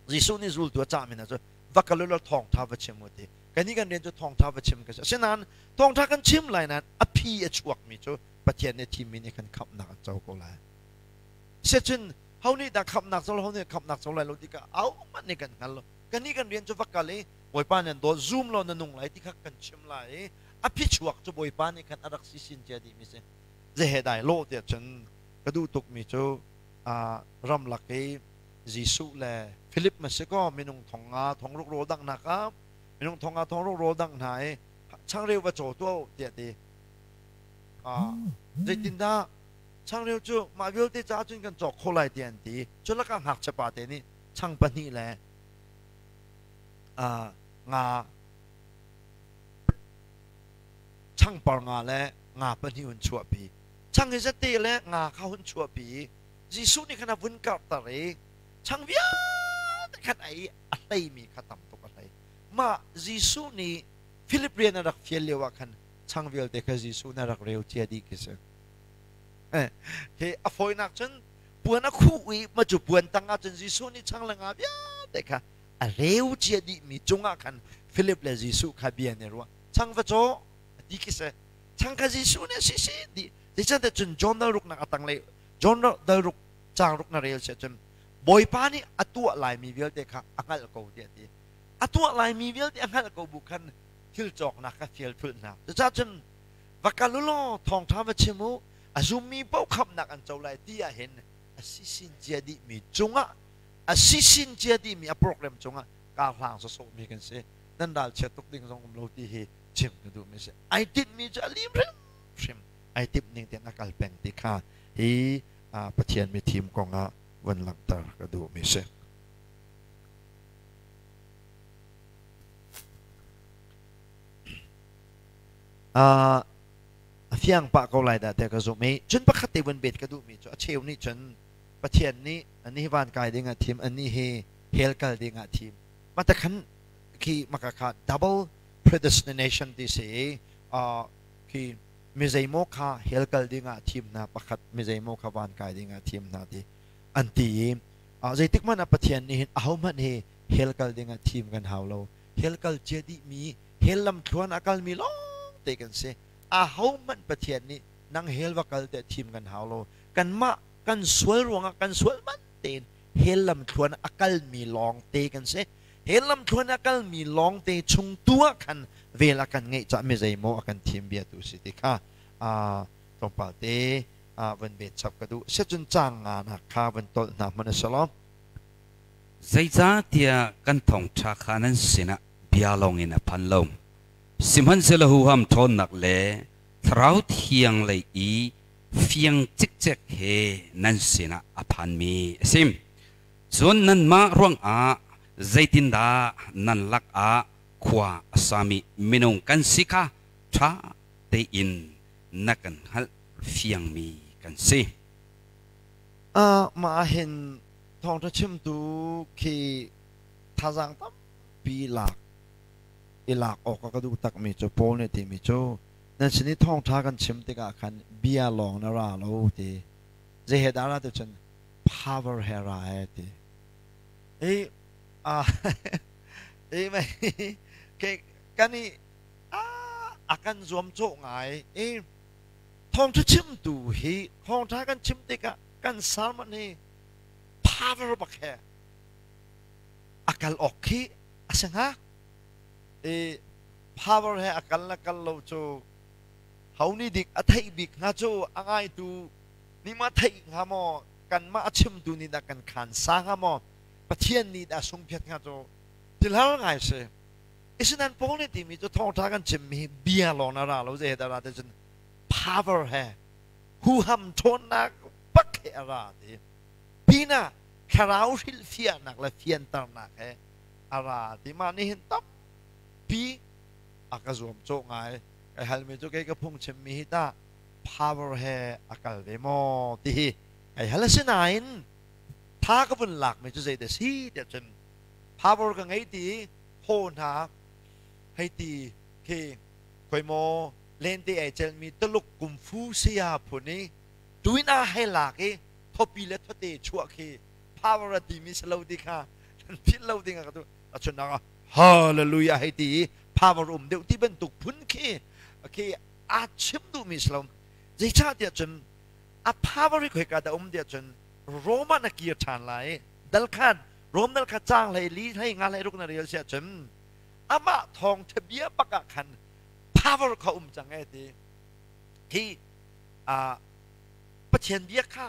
Speaker 2: Jesuh nih zultu a cahmi hna cu va kal u law thawngṭha va chim u ti. Kannih kan rian cu thawngṭha va chim ka si. Asinain thawngṭha kan chim lai nain a phi a chuakmi cu Pathian nih thimmi nih khan khamhnak an co ko lai. Siacun ho nih dah khamhnak co ho nih khamhnak co lai lo ti kha ahohmanh nih kan hngal lo. Kannih kan rian cu va kal i Bawipa nih an dawt zum law na nung lai ti kha kan chim lai i a phichuak cu Bawipa nih khan a rak si sin cia dihmi si. Zehe dai lawh tiah cun ka duh tukmi cu ramlak i Jesuh le Philip ma si kaw minung thong nga thong ruk rawl danghnak ah minung thong nga thong ruk rawl dangh hna i changreu va caw tuah tiah ti. Zeitindah changreu cu mah vialte caah cun kan cawk kho lai tiah an ti. Cu lakah ngakchia pa te nih chang pahnih le nga changpar nga le nga pahnih hun chuahpi. Chang hi zate le nga kha hun chuahpi. Jesuh nih khan a vun karhter i chang vialte khan a i a hleimi kha tam tuk a hlei. Mah Jesuh nih Philip rian a rak fial lio ah khan chang vialte kha Jesuh nih a rak reu cia dih khi si. Hi a fawinak cun puan a khuh i ma cu puan tang ah cun Jesuh nih chang le nga vialte kha a reu cia dihmi cungah khan Philip le Jesuh kha bia an i ruah. Chang va caw a ti khi si. Chang kha Jesuh nih si si ti. Zeicahtiah cun John dal ruknak a tanglei John dal ruk caang ruk na rel si ahcun Bawipa nih a tuah laimi vialte kha a hngalh ko tiah a ti. A tuah laimi vialte a hngalh ko bu khan thil cawknak kha fial thulh hna. Cucaah cun va kal u law thawngṭha va chim u, a zummi paoh khamhnak an co lai ti ah hin a sisin cia dihmi cungah a sisin cia dihmi a program cungah kaa hlang sawsawhmi kan si. Nan ralchia tuk ding zong um lo ti hi chim ka duhmi si. Ai tinhmi cu a lim hrimhrim. Ai timh ning tein a kal peng ti kha hi Pathian mithim kongah van langhter ka duhmi si. A fiang pah ko lai dah tiah ka zumh i cun pakhat te vun bet ka duhmi cu a cheu nih cun Pathian nih ani hi van kai ding ah thim ani hi hell kal ding ah thim mah te khan khi maka kha double predestination ti si i khi mi zeimaw kha hell kal ding ah thim hna pakhat mi zeimaw kha van kai ding ah thim hna ti an ti i zeitik hmanh ah Pathian nih hin ahohmanh hi hell kal ding ah thim kan hau lo hell kal cia dihmi hell lamthluan a kalmi lawng te kan si. Ahohmanh Pathian nih nang hell va kal tiah thim kan hau lo. Kanmah kan sual ruangah kan sual man tein hell lamthluan a kalmi lawng te kan si. Hell lamthluan a kalmi lawng te chung tu ah khan vel a kan ngeih cah mi zeimaw a kan thim bia tu si ti kha tlawmpal te van bet chap ka duh. Siacun caang nga nak kha van tolh hna hmanh a si lo.
Speaker 3: Zeicahtiah kan thawngṭha kha nan sinah bia lawngin a phan lo. Sihmanhsehlaw huham ṭhawnnak le Thlarau Thiang lei i fiang cikcek he nan sinah a phanmi a si. Cun nanmah ruangah zeitindah nan lakah khua a sami minung kan si kha ṭha tein na kan hngalh fiangmi kan si.
Speaker 2: Mah ah hin thawngṭha chimtu khi thazaang tampi lak i lak awk a ka duh takmi cu Paul nih timi cu nan sin i thawngṭha kan chim tikah khan bia lawng na ra lo ti zei he dah ra ti cun power he ra e ti i i mei ke kan i a kan zuam cawh ngai i thawngṭha chimtu hi thawngṭha kan chim tikah kan sermon hi power bak he a kal awk khi a si hnga. I power he a kal na kal lo cu ho nih dik a theih bik hnga cu a ngaitu nih ma theih hnga maw kanmah a chimtu nih dah kan khan sa hnga maw Pathian nih dah sungphiat hnga cu tilhar ngai si. Isinan Paul nih timi cu thawngṭha kan chimmi hi bia lawng na ra lo zei he dah ra ti cun power he huham ṭhawnnak bak he a ra ti. Pinah thlarau hrilhfiahnak le fianternak he a ra ti. Mah nih hin tampi a ka zuamcawh ngai. Kai halmi cu kei ka phungchimmi hi tah power he a kal ve maw ti hi kai hal. Asinain tha ka vun lakmi cu zeidah si tiah cun power ka ngei ti thaw hna hei ti khi khoi maw lente ai celmi Tuluk kungfu saya phun i tuin a hei lak i thopi le thote chuah khi power a timi si lo ti kha kan philh lo ding a ka tu a chunnak ah hallelujah hei ti i power um deuh ti bantuk phun khi khi a chim duhmi si lo. Zeicahtiah cun a power hi khoika dah um tiah cun Rome ah na kir ṭhan lai dal khan Rom dal kha caang hlei li hlei nga hlei ruk na rel siah cun amah thawngṭha bia bak ah khan power kha um cang e ti hi Pathian bia kha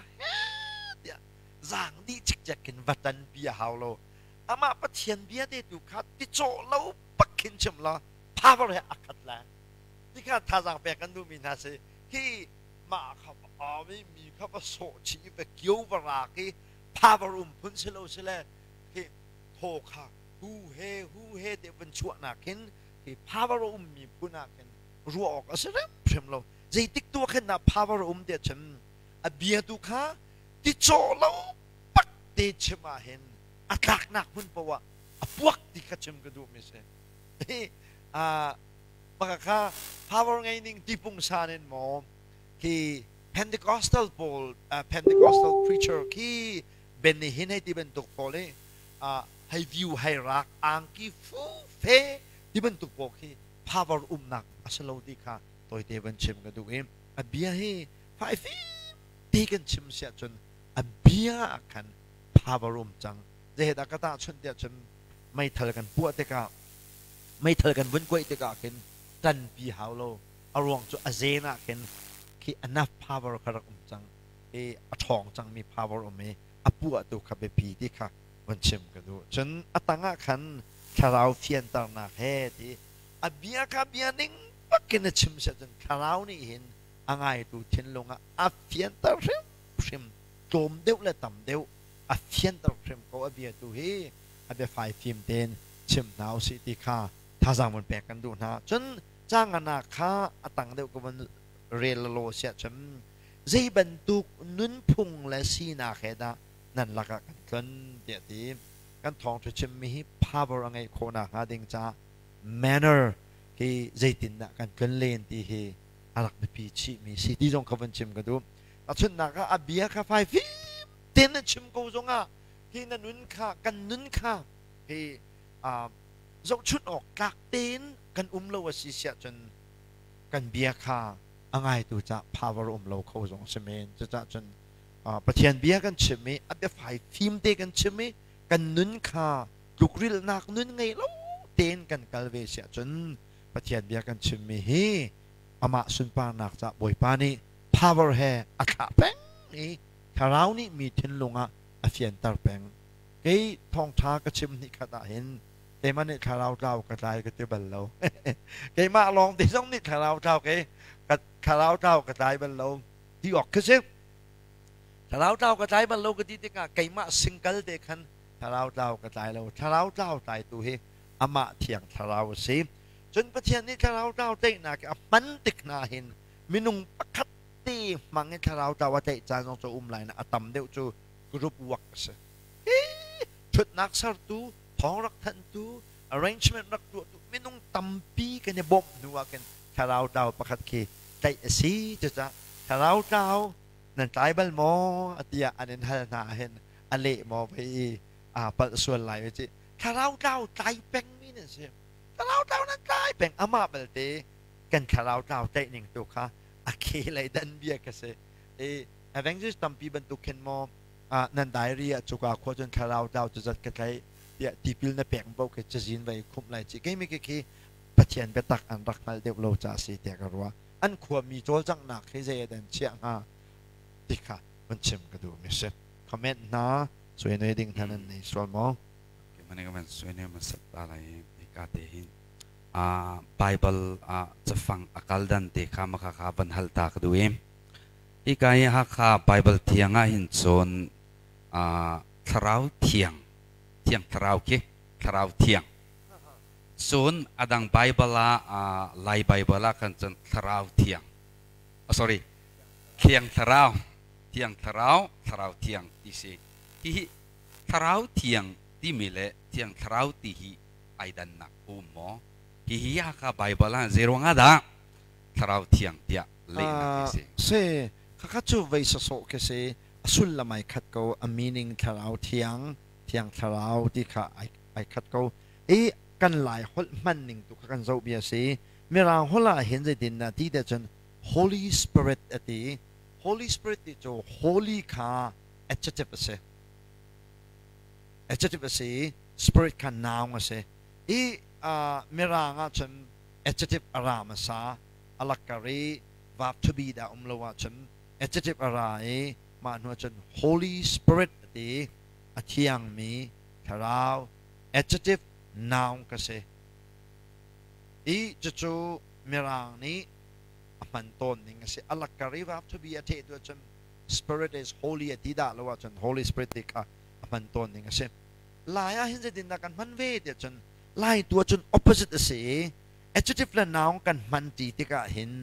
Speaker 2: tiah zaang dih cikcek khin va tan pi a hau lo. Amah Pathian bia te tu kha ti cawh lo bak khin chim la power he a khat lai ti kha thazaang pek kan duhmi hna si. Hi mah kha mi mi kha va sawh chih va kio va rak i power um phun si lo si le hi thaw kha hu he hu he te van chuahnak hin hi power um mi phun ah khin ruah awk a si hrimhrim lo. Zeitik tu khin dah power um tiah cun a bia tu kha ti cawh lo pak te chim ah hin a tlaknak hmun poah a puak ti kha chim ka duh mi si. Hi a maka kha power ngei ning ti pungsan in maw khi Pentecostal pawl, Pentecostal preacher khi Benny Hinn hei ti bantuk pawl i hei view hei rak angki fu fe ti bantuk pawl khi power umnak a si lo ti kha tawite van chim ka duh i a bia hi fai fim ti kan chim siah cun a bia ah khan power um cang. Zeihdah ka tahchunh tiah cun meithal kan puah tikah, meithal kan vun kuaih tikah khin ṭanpi hau lo. A ruang cu a zen ah khin khi enough power kha rak um cang i a ṭhawng cangmi power um i a puah tu kha biapi ti kha vun chim ka duh. Cun a tang ah khan thlarau fianternak he ti a bia kha bia ning bakin a chim siah cun thlarau nih hin a ngaitu thinlung ah a fianter hrimhrim. Tlawm deuh le tam deuh a fianter hrim ko. A bia tu hi a biafai fim tein chim hna usih ti kha thazaang vun pek kan duh hna. Cun cangana kha a tang deuh ka vun rel law siah cun zei bantuk nunphung le sinak he dah nan lakah kan tlon tiah ti kan thawngṭha chimmi hi power a ngeih khawh nakhnga ding caah manner hi zeitindah kan tlon len ti hi a rak biapi chihmi si ti zong kha vun chim ka duh. Tahchunhnak ah a bia kha fai fim tein na chim ko zongah hi na nun kha kan nun kha hi zohchunh awk tlak tein kan um lo a si siah cun kan bia kha a ngaitu cah power um lo kho zong si men. Cucah cun Pathian bia kan chim i a biafai fim te kan chim i kan nun kha tlukrilnak nun ngei lo tein kan kal ve siah cun Pathian bia kan chimmi hi amah sunparnak cah Bawipa nih power he a thlah peng i thlarau nih mi thinlung ah a fianter peng. Kei thawngṭha ka chim hnih khat ah hin keimah nih thlarau tlau ka tlai ka ti bal lo. Keimah lawng te zong nih thlarau tlau kei ka thlarau tlau ka tlai bal lo ti awk khi si. Thlarau tlau ka tlai bal lo ka ti tikah keimah singkal te khan thlarau tlau ka tlai lo. Thlarau tlau tlaitu hi amah thiang thlarau a si. Cun Pathian nih thlarau tlau tlaihnak a hman tik hna hin minung pakhat te hmang in thlarau tlau a tlaih caan zong cu um lai na a tam deuh cu group work a si. Hi ṭhutnak sertu, thawng rak thanhtu, arrangement rak tuahtu minung tampi kan i bawmh hnu ah khin thlarau tlau pakhat khi tlaih a si. Cucaah thlarau tlau nan tlai bal maw tiah an in hal hna ahhin a leh maw vei i aa palh sual lai ci. Thlarau tlau tlai pengmi nan si. Thlarau tlau nan tlai peng. Amah belte kan thlarau tlau tlaih ning tu kha a ke lei dan bia ka si. I evangelist tampi bantuk khin maw nan diary ah cuka khua cun thlarau tlau cu zat ka tlaih tiah tipil na pek bo khi cazin vai khumh lai ci. Keimi khi khi Pathian biatak an rak hngalh deuh lo caah a si tiah ka ruah. An khuami cawlcanghnak hi zei ah dah an chiah hnga ti kha van chim ka duhmi a si. Comment hna suai ding hna nan nei sual maw?
Speaker 3: Mane ka van suai ne masat ta lai hika te hin Bible ah cafang a kal dan te kha maka kha van hal ta ka duh i hika hi Hakha Bible thiang ah hin cun thlarau thiang thiang thlarau khi thlarau thiang cun adang Bible ah Lai Bible ah khan cun thlarau thiang sorry thiang thlarau thiang thlarau thlarau thiang ti si hihi thlarau thiang timi le thiang thlarau ti hi ai dannak um maw hihi Hakha Bible ah zeiruang ah dah thlarau thiang tiah lehnak hi si
Speaker 2: se khakha cu vei sawsawh khi si a sullam ai khat ko a meaning thlarau thiang thiang thlarau ti kha ai khat ko i kan lai holh hman ning tu kha kan zoh bia si mirang holh ah hin zeitin dah ti te cun Holy Spirit a ti Holy Spirit ti cu holy kha adjective a si adjective a si spirit kha noun a si i mirang ah cun adjective a ra hmasa a lakkar i verb to be dah um lo ahcun adjective a ra i mah hnu ahcun Holy Spirit a ti a thiangmi thlarau adjective noun ka si i cucu mirang nih a hman tawn ning a si a lakkar i verb to be a theh tu ahcun spirit is holy a ti dah lo ahcun Holy Spirit ti kha a hman tawn ning a si lai ah hin zeitindah kan hman ve tiah cun lai tu ahcun opposite a si i adjective le noun kan hman ṭi tikah hin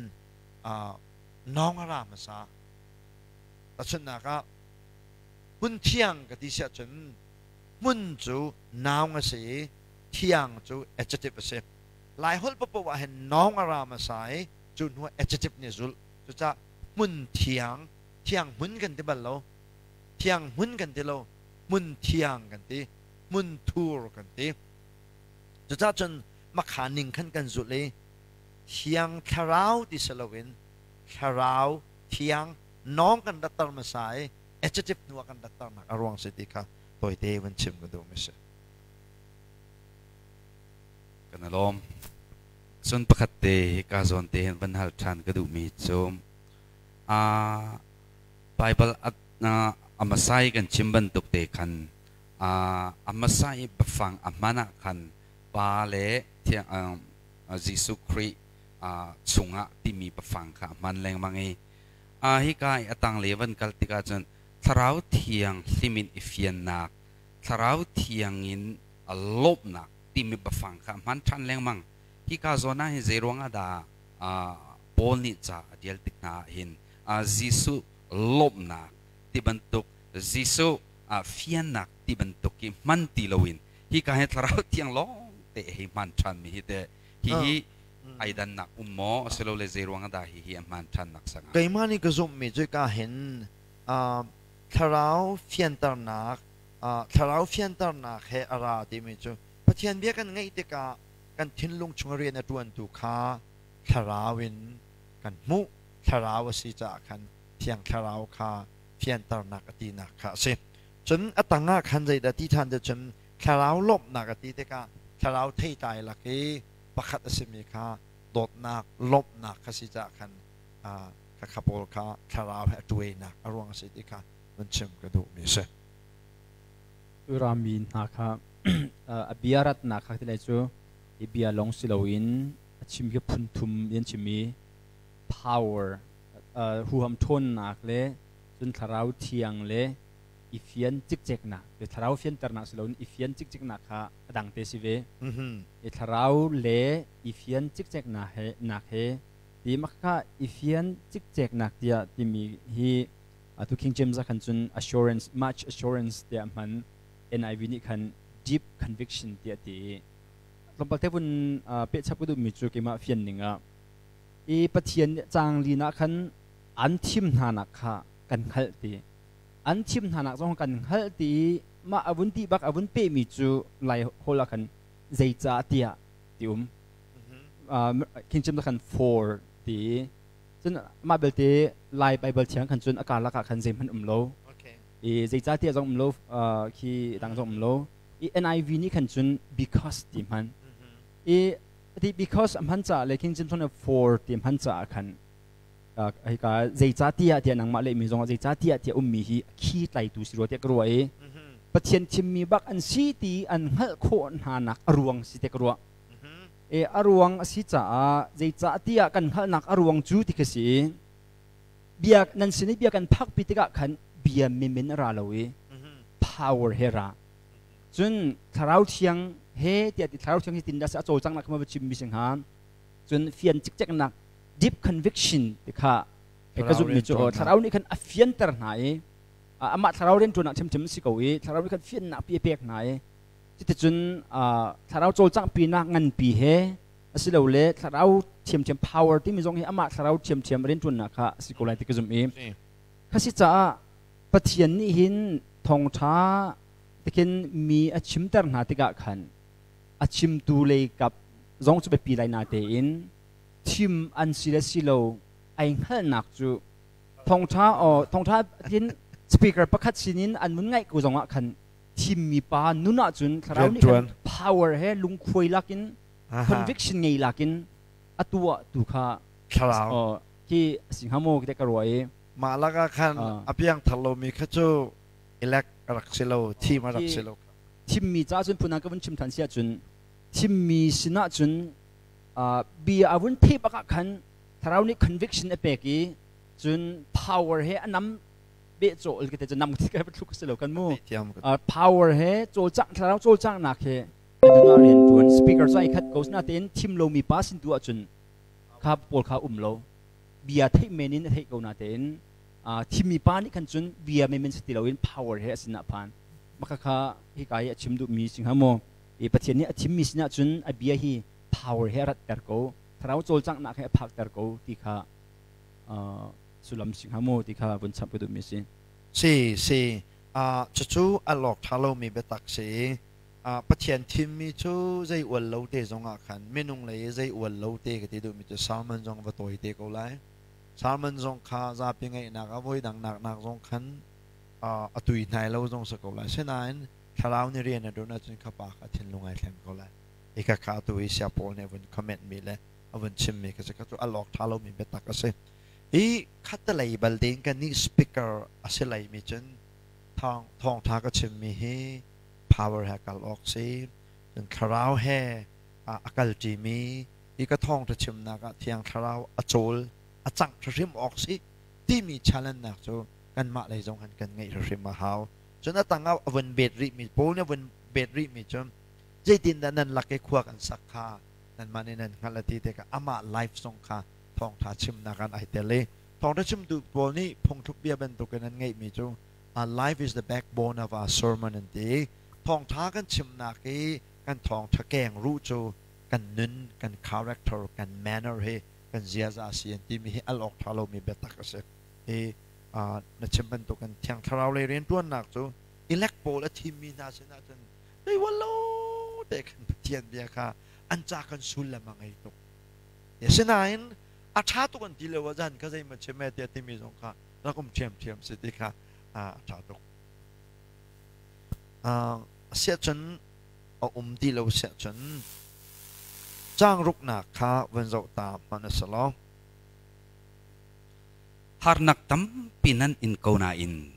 Speaker 2: noun a ra hmasa tahchunhnak ah hmun thiang ka ti si ahcun hmun cu noun a si i thiang cu adjective a si lai holh paoh ah hin noun a ra hmasa i cu hnu ah adjective nih zulh cucaah hmun thiang thiang hmun kan ti bal lo thiang hmun kan ti lo hmun thiang kan ti hmun thur kan ti cucaah cun makha ning khan kan zulh i thiang thlarau ti si loin thlarau thiang nawng kan ratter hmasa i adjective hnu ah kan ratternak a ruang si ti kha tawite van chim ka duh mi si
Speaker 3: kan alawm cun pakhat te ka zawn te hin van hal ṭhan ka duhmi cu Bible a hmasa i kan chim bantuk te khan a hmasa i biafang a hman ah khan Pa le Thiang Jesuh Khrih chungah timi biafang kha a hman lengmang i hika i a tanglei van kal tikah cun Thlarau Thiang hlim in i fiannak Thlarau Thiang in lawmhnak timi biafang kha a hman ṭhan lengmang. Hika zawn ah hin zeiruang ah dah Paul nih ca a ṭial tik hna ah hin Jesuh lawmhnak ti bantuk Jesuh fiannak ti bantuk hi hman ti loin hika hi Thlarau Thiang lawng te hei hman ṭhanmi hi teh hihi ai dannak um maw asilole zeiruang ah dah hihi a hman ṭhannak sangah
Speaker 2: Keimah nih ka zumhmi cu ka hin thlarau fianternak thlarau fianternak he a ra timi cu Pathian bia kan ngaih tikah kan thinlung chung rian a ṭuantu kha thlarau in kan hmuh thlarau a si caah khan thiang thlarau kha fianternak a tinak kha a si cun a tangah khan zeidah ti ṭhan te cun thlarau lawmhnak a ti tikah thlarau theitlai lak i pakhat a simi kha dawtnak lawmhnak kha si caah khan kha pawl kha thlarau he a ṭuainak a ruang a si ti kha van chim ka duhmi a si.
Speaker 1: Rami hna kha a bia ratnak kha tilai cu i bia lawng si loin a chim hi phun thum in chim i power huham ṭhawnnak le cun thlarau thiang le i fian cikceknak le thlarau fianternak si loin i fian cikceknak kha a dang te si ve i thlarau le i fian cikceknak he nak he ti makha i fian cikceknak tiah timi hi atu King James ah khan cun assurance much assurance tiah hman NIV nih khan deep conviction tiah ti i tlawmpal te vun pehchap ka duhmi cu keimah fian ning ah i Pathian nih caang lin ah khan an thim hna nak kha kan hngalh ti an thim hna nak zong kan hngalh ti i mah a vun ti bak a vun pehmi cu lai hol ah khan zeicah tiah ti um King James ah khan for ti cun mah belte Lai Bible thiang khan cun a karlak ah khan zeihmanh um lo i zeicahtiah zong um lo khi dang zong um lo i NIV nih khan cun because ti hman i Ati because a hman caah le King James nih for ti hman caah khan hika zeicahtiah tiah nangmah lehmi zongah zeicahtiah tiah ummi hi khi tlaitu si rua tiah ka ruah i Pathian thimmi bak an si ti an hngalh khawh hna nak a ruang si tiah ka ruah. E a ruang a si caah zeicahtiah kan hngalhnak a ruang cu ti khi si i bia nan sin i bia kan phakpi tikah khan bia mimin a ra lo i power he ra. Cun Thlarau Thiang he tiah ti Thlarau Thiang hi tin dah a cawlcanghnak kha ma va chimmi si hnga. Cun fian cikceknak deep conviction ti kha ka zumhmi cu Thlarau nih khan a fianter hna i amah Thlarau rianṭuan ah ṭhimṭhim si ko i Thlarau nih khan fiannak pi a pek hna i cuticun Thlarau cawlcanghpinak nganpi he asilole Thlarau ṭhiamṭhiam power timi zong hi amah Thlarau ṭhiamṭhiam rianṭuannak kha a si ko lai ti ka zumh i kha si caah Pathian nih hin thawngṭha tikin mi a chimter hna tikah khan a chimtu lei kap zong cu biapi lai na tein thim an si le si lo ai hngalhnak cu thawngṭha aw thawngṭha tin speaker pakhat sinin an mun ngaih ko zongah khan thimmi pa nun ahcun thlarau nih khan power he lungkhuai lakin conviction ngei lakin atu ah tu kha
Speaker 2: thlarau
Speaker 1: khi si hnga maw ka ruah i
Speaker 2: mah lakah khan a piang thar lomi kha cu elect a rak si lo, thim a rak si lo.
Speaker 1: Thimmi ca cun phun ka vun chim than si ahcun thimmi sinah cun bia a vun theih bak ah khan thlarau nih conviction a pek i cun power he a nam beh cawl ke te cu nam ka thluk si lo kan mu power he cawlcang thlarau cawlcangnak he nunah rian tuan speaker cu ai khat ko natein thim lomi pa sin tu ahcun kha pawl kha um lo bia theih men in a theih ko natein thimmi pa nih khan cun bia menmen si ti loin power he a sinah phan maka kha hika hi a chim duhmi si hnga maw i Pathian nih a thimmi sinah cun a bia hi power he a ratter ko thlarau cawlcanghnak he a phakter ko ti kha sullam si hnga maw ti kha vun chap ka duhmi si.
Speaker 2: Si si cucu a lawk ṭha lomi biatak si. Pathian thimmi cu zei ual lo te zongah khan minung lei i zei ual lo te ka ti duhmi cu Salmon zong va tawi te ko lai. Salmon zong kha zapi ngaihnak ah voidang naknak zong khan a tui hnai lo zong si ko lai. Sinain thlarau nih rian a ṭuan ahcun kha pa kha thinlung ai thleng ko lai. Hika kha atu i sia Paul nih a vun comment mi le a vun chimmi kha cu a lawk ṭha lomi biatak a si. Hi khattelei bal ding kan nih speaker a si leimi cun thawngṭha ka chimmi hi power he kal awk si. Cun thlarau he a kalṭimi hi ka thawngṭha chimnak ah Thiang Thlarau a cawl a cangh hrim awk si timi challenge nak cu kanmah lei zong han kan ngeih hrim a hau. Cun a tang ah a vun bet rihmi Paul nih a vun bet rihmi cu zeitindah nan lak i khua kan sak kha nanmah nih nan hngalh a ti tikah amah life zong kha thawngṭha chimnak ah ai tel i thawngṭha chimtu pawl nih phungthluk bia bantukin an ngeihmi cu our life is the backbone of our sermon an ti. Thawngṭha kan chimnak i kan thawngṭha keng ruh cu kan nun, kan character, kan manner hi kan ziaza a si an timi hi al awk ṭha lomi biatak a si. Hi na chim bantukin Thiang Thlarau lei rianṭuannak cu elect pawl a thimmi hna sinah cun lo te khan Pathian bia kha an ca kan sullam a ngei tuk. Asinain a ṭha tuk an ti lo ah zan kha zeimaw chim e tiah timi zong kha rak um ṭhiamṭhiam si ti kha a ṭha tuk. Siahcun a um ti lo siahcun caang ruknak kha van zoh ta hmanh a si lo.
Speaker 3: Harnak tampi nan in ko nain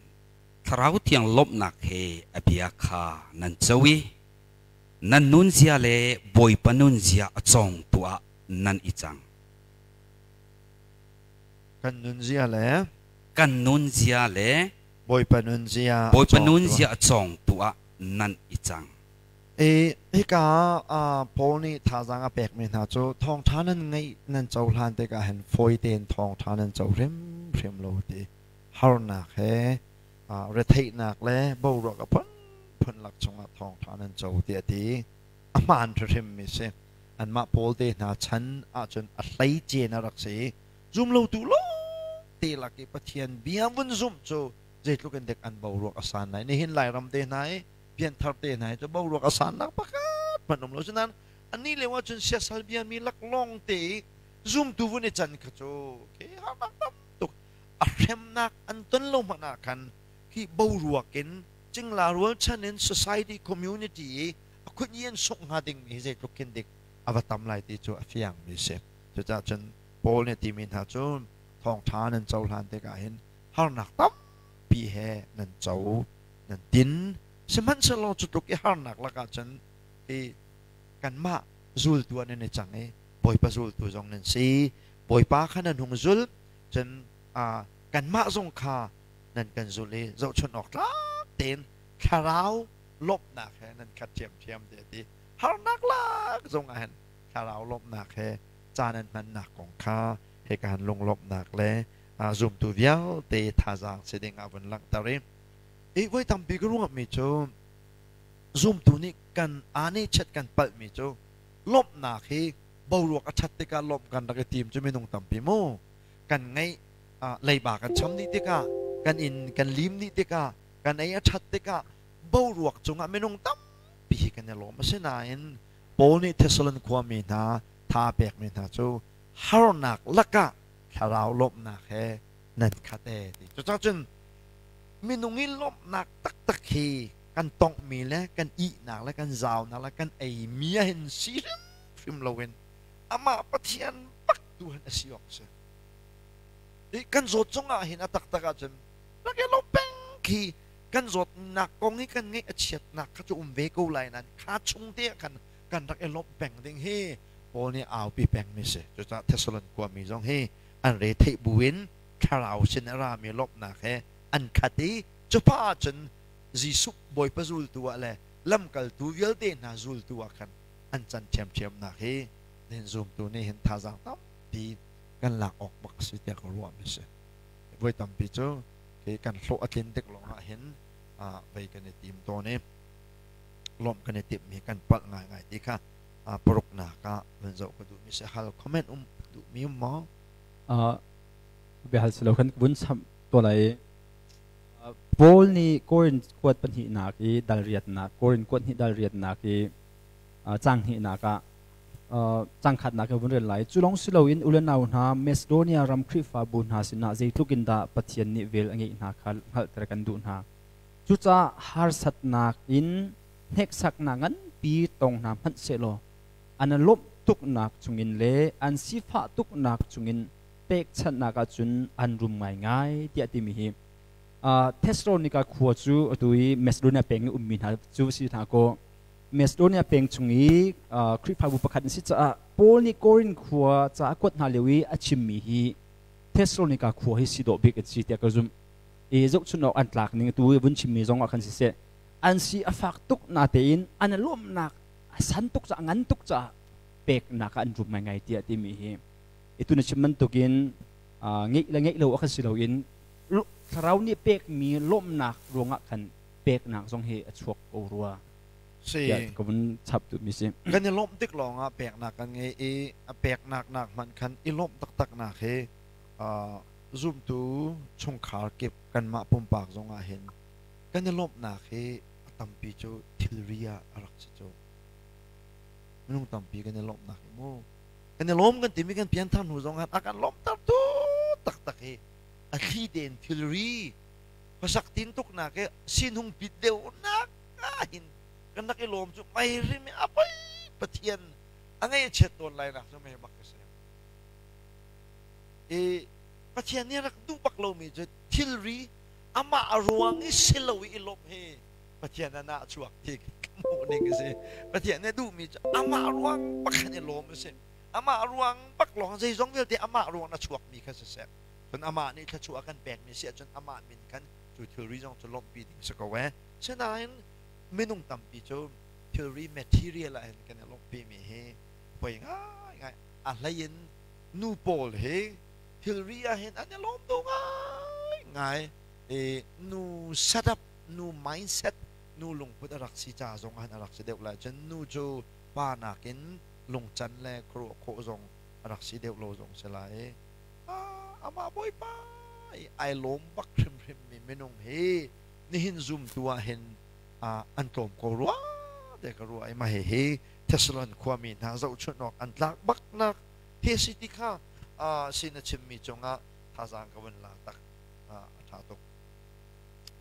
Speaker 3: Thlarau Thiang lawmhnak he a bia kha nan co i nan nunzia le Bawipa nunzia a cawngtu ah nan i cang.
Speaker 2: Kan nunzia le
Speaker 3: kan nunzia le
Speaker 2: Bawipa nunzia
Speaker 3: Bawipa nunzia a cawngtu ah nan i cang.
Speaker 2: I hika ah Paul nih thazaang a pekmi hna cu thawngṭha nan ngaih nan cohlan tikah hin fawi tein thawngṭha nan co hrimhrim lo ti harnak he retheihnak le boruak a phunphun lak chungah thawngṭha nan co tiah a ti. A hmaan hrimhrimmi si. Anmah Paul te hna chan ahcun a hleice a rak si. Zumlotu lawngte lak i Pathian bia vun zumh cu zeitluk in dek an boruak a san lai. Nihin Lairam te hna i pianthar te hna hi cu boruak a sannak pakhat hmanh um lo. Asinain anih lio ahcun siasal biami laklawng te i zumtu vun i can kha cu khi harnak tam tuk a hremnak an ton lo hmanh ah khan khi boruak in cingla rualchan in society community i a khut i an sungh hnga dingmi hi zeitluk khin dik a va tam lai ti cu a fiang mi si. Cucaah cun Paul nih a timi hna cu thawngṭha nan cohlan tikah hin harnak tampi he nan co nan tin. Sihmanhsehlaw cu tluk i harnak lakah cun i kanmah zultu ah nan i cang i Bawipa zultu zong nan si. Bawipa kha nan hung zulh, cun kanmah zong kha nan kan zulh i zohchunh awk tlak tein thlarau lawmhnak he nan khat ṭhiamṭhiam ti a ti. Harnak lak zong ah hin thlarau lawmhnak he caan an hmannak kong kha hika han lunglawmhnak le zumtu vialte thazaang si ding ah vun langhter i i voi tampi ka ruahmi cu zumtu nih kan aa nih chet kan palhmi cu lawmhnak hi boruak a ṭhat tikah lawmh kan rak i tim cu minung tampi mu kan ngeih leiba kan cham dih tikah kan inn kan lim dih tikah kan ei a ṭhat tikah boruak cungah minung tampi hi kan i lawm. Asinain Paul nih Thessalon khuami hna tha pekmi hna cu harnak lakah thlarau lawmhnak he nan khat ee ti. Cucaah cun minung i lawmhnak taktak hi kan tonghmi le kan ihnak le kan zaunak le kan eimi ah hin si hrimhrim loin amah Pathian bak tu hin a si awk a si. Kan zawt zongah hin a taktak ahcun rak i lawm peng khi kan zawtnak kong i kan ngeih a chiatnak kha cu um ve ko lai nain kha chung te ah khan kan rak i lawmh peng ding hi Paul nih aupi pengmi si. Cucaah Thessalon khuami zong hi an re theih buin thlarau sin a rami lawmhnak he an khat i cupa ahcun Jesuh Bawipa zultu ah le lamkaltu vialte hna zultu ah khan an can ṭhiamṭhiamnak hi nihin zumtu nih hin thazaang tampi kan lak awk bak a si tiah ka ruahmi si. Voi tampi cu khi kan hlawh a tlin tik lawngah hin vei kan i tim tawn i lawmh kan i timhmi kan palh ngaingai ti kha paruknak ah van zoh ka duhmi si. Hal comment um duhmi um maw?
Speaker 1: Biahal si lo kan vun cham to lai. Paul nih Korinth kuat pahnihnak i dal riatnak Korinth kuat hnih dal riatnak i cang hnihnak ah cang khatnak in vun rel lai. Cu lawng si loin u le nau hna, Macedonia ram Khrihfabu hna sinah zeitluk in dah Pathian nih vel a ngeih hna kha hngalhter kan duh hna. Cucaah harsatnak in hneksaknak nganpi tong hna hmanh sehlaw an lawmh tuknak chungin le an sifah tuknak chungin pekchanhnak ahcun an rum ngaingai tiah timi hi Thessalonika khua cu atu i Macedonia peng i ummi hna cu si hna kaw Macedonia peng chung i Khrihfabu pakhat an si caah Paul nih Korin khua ca a kuat hna lio i a chimmi hi Thessalonika khua hi si dawh bik an si tiah ka zumh. I zohchun awk an tlak ning tu i vun chimmi zong ah khan siseh an si a fak tuk natein an lawmhnak a san tuk caah ngan tuk caah peknak ah an rum ngaingai tiah timi hi itu na chim bantukin ngeih le ngeih lo a kan si loin thlarau nih pekmi lawmhnak ruangah khan peknak zong hi a chuak ko rua.
Speaker 2: Si.
Speaker 1: Ka vun chap duhmi si.
Speaker 2: Kan i lawmh tik lawngah peknak kan ngei i a peknak nak hmanh khan i lawmh taktaknak hi zumtu chungkhar kip kanmah pumpak zongah hin kan i lawmhnak hi a tampi cu thilri ah a rak si cu. Minung tampi kan i lawmhnak hi mu. Kan i lawm kan timi kan pianthar hnu zongah a kan lawmhter tu taktak hi a thli tein thilri khuasak tintuknak hi sinhung pit deuhnak ah hin kan rak i lawm cu mei rim a poi Pathian a ngei a chiat tawn lai nak cu mei bak ka si. I Pathian nih rak duh bak lomi cu thilri amah a ruang i si lo i lawmh hi Pathian ah nah chuak ti ka hmuh ning a si. Pathian nih duhmi cu amah ruang bak i lawm a si. Amah ruang bak lawng zeizong vialte amah ruang na chuakmi kha siseh. Cun amah nih thluachuah a kan pekmi si ahcun amah min khan cu thilri zong cu lawmhpi ding si ko ee. Sinain minung tampi cu thilri material ah hin kan i lawmhpi mi hi poi ngaingai. A hlei in nu pawl hi thilri ah hin an i lawm duh ngaingai. I nu setup, nu mindset, nu lungput a rak si ca zong ah hin a rak si deuh lai. Cun nu cu pa nakin lungcan le khuaruah khawh zong a rak si deuh lo zong si lai. Amah Bawipa i ai lawm bak hrimhrim mi minung hi nihin zumtu ah hin an tlawm ko rua te ka ruah i mah hihi Thessalon khuami hna zohchunh awk an tlak baknak hi si ti kha sin a chimmi cungah thazaang ka vun la tak a ṭha tuk.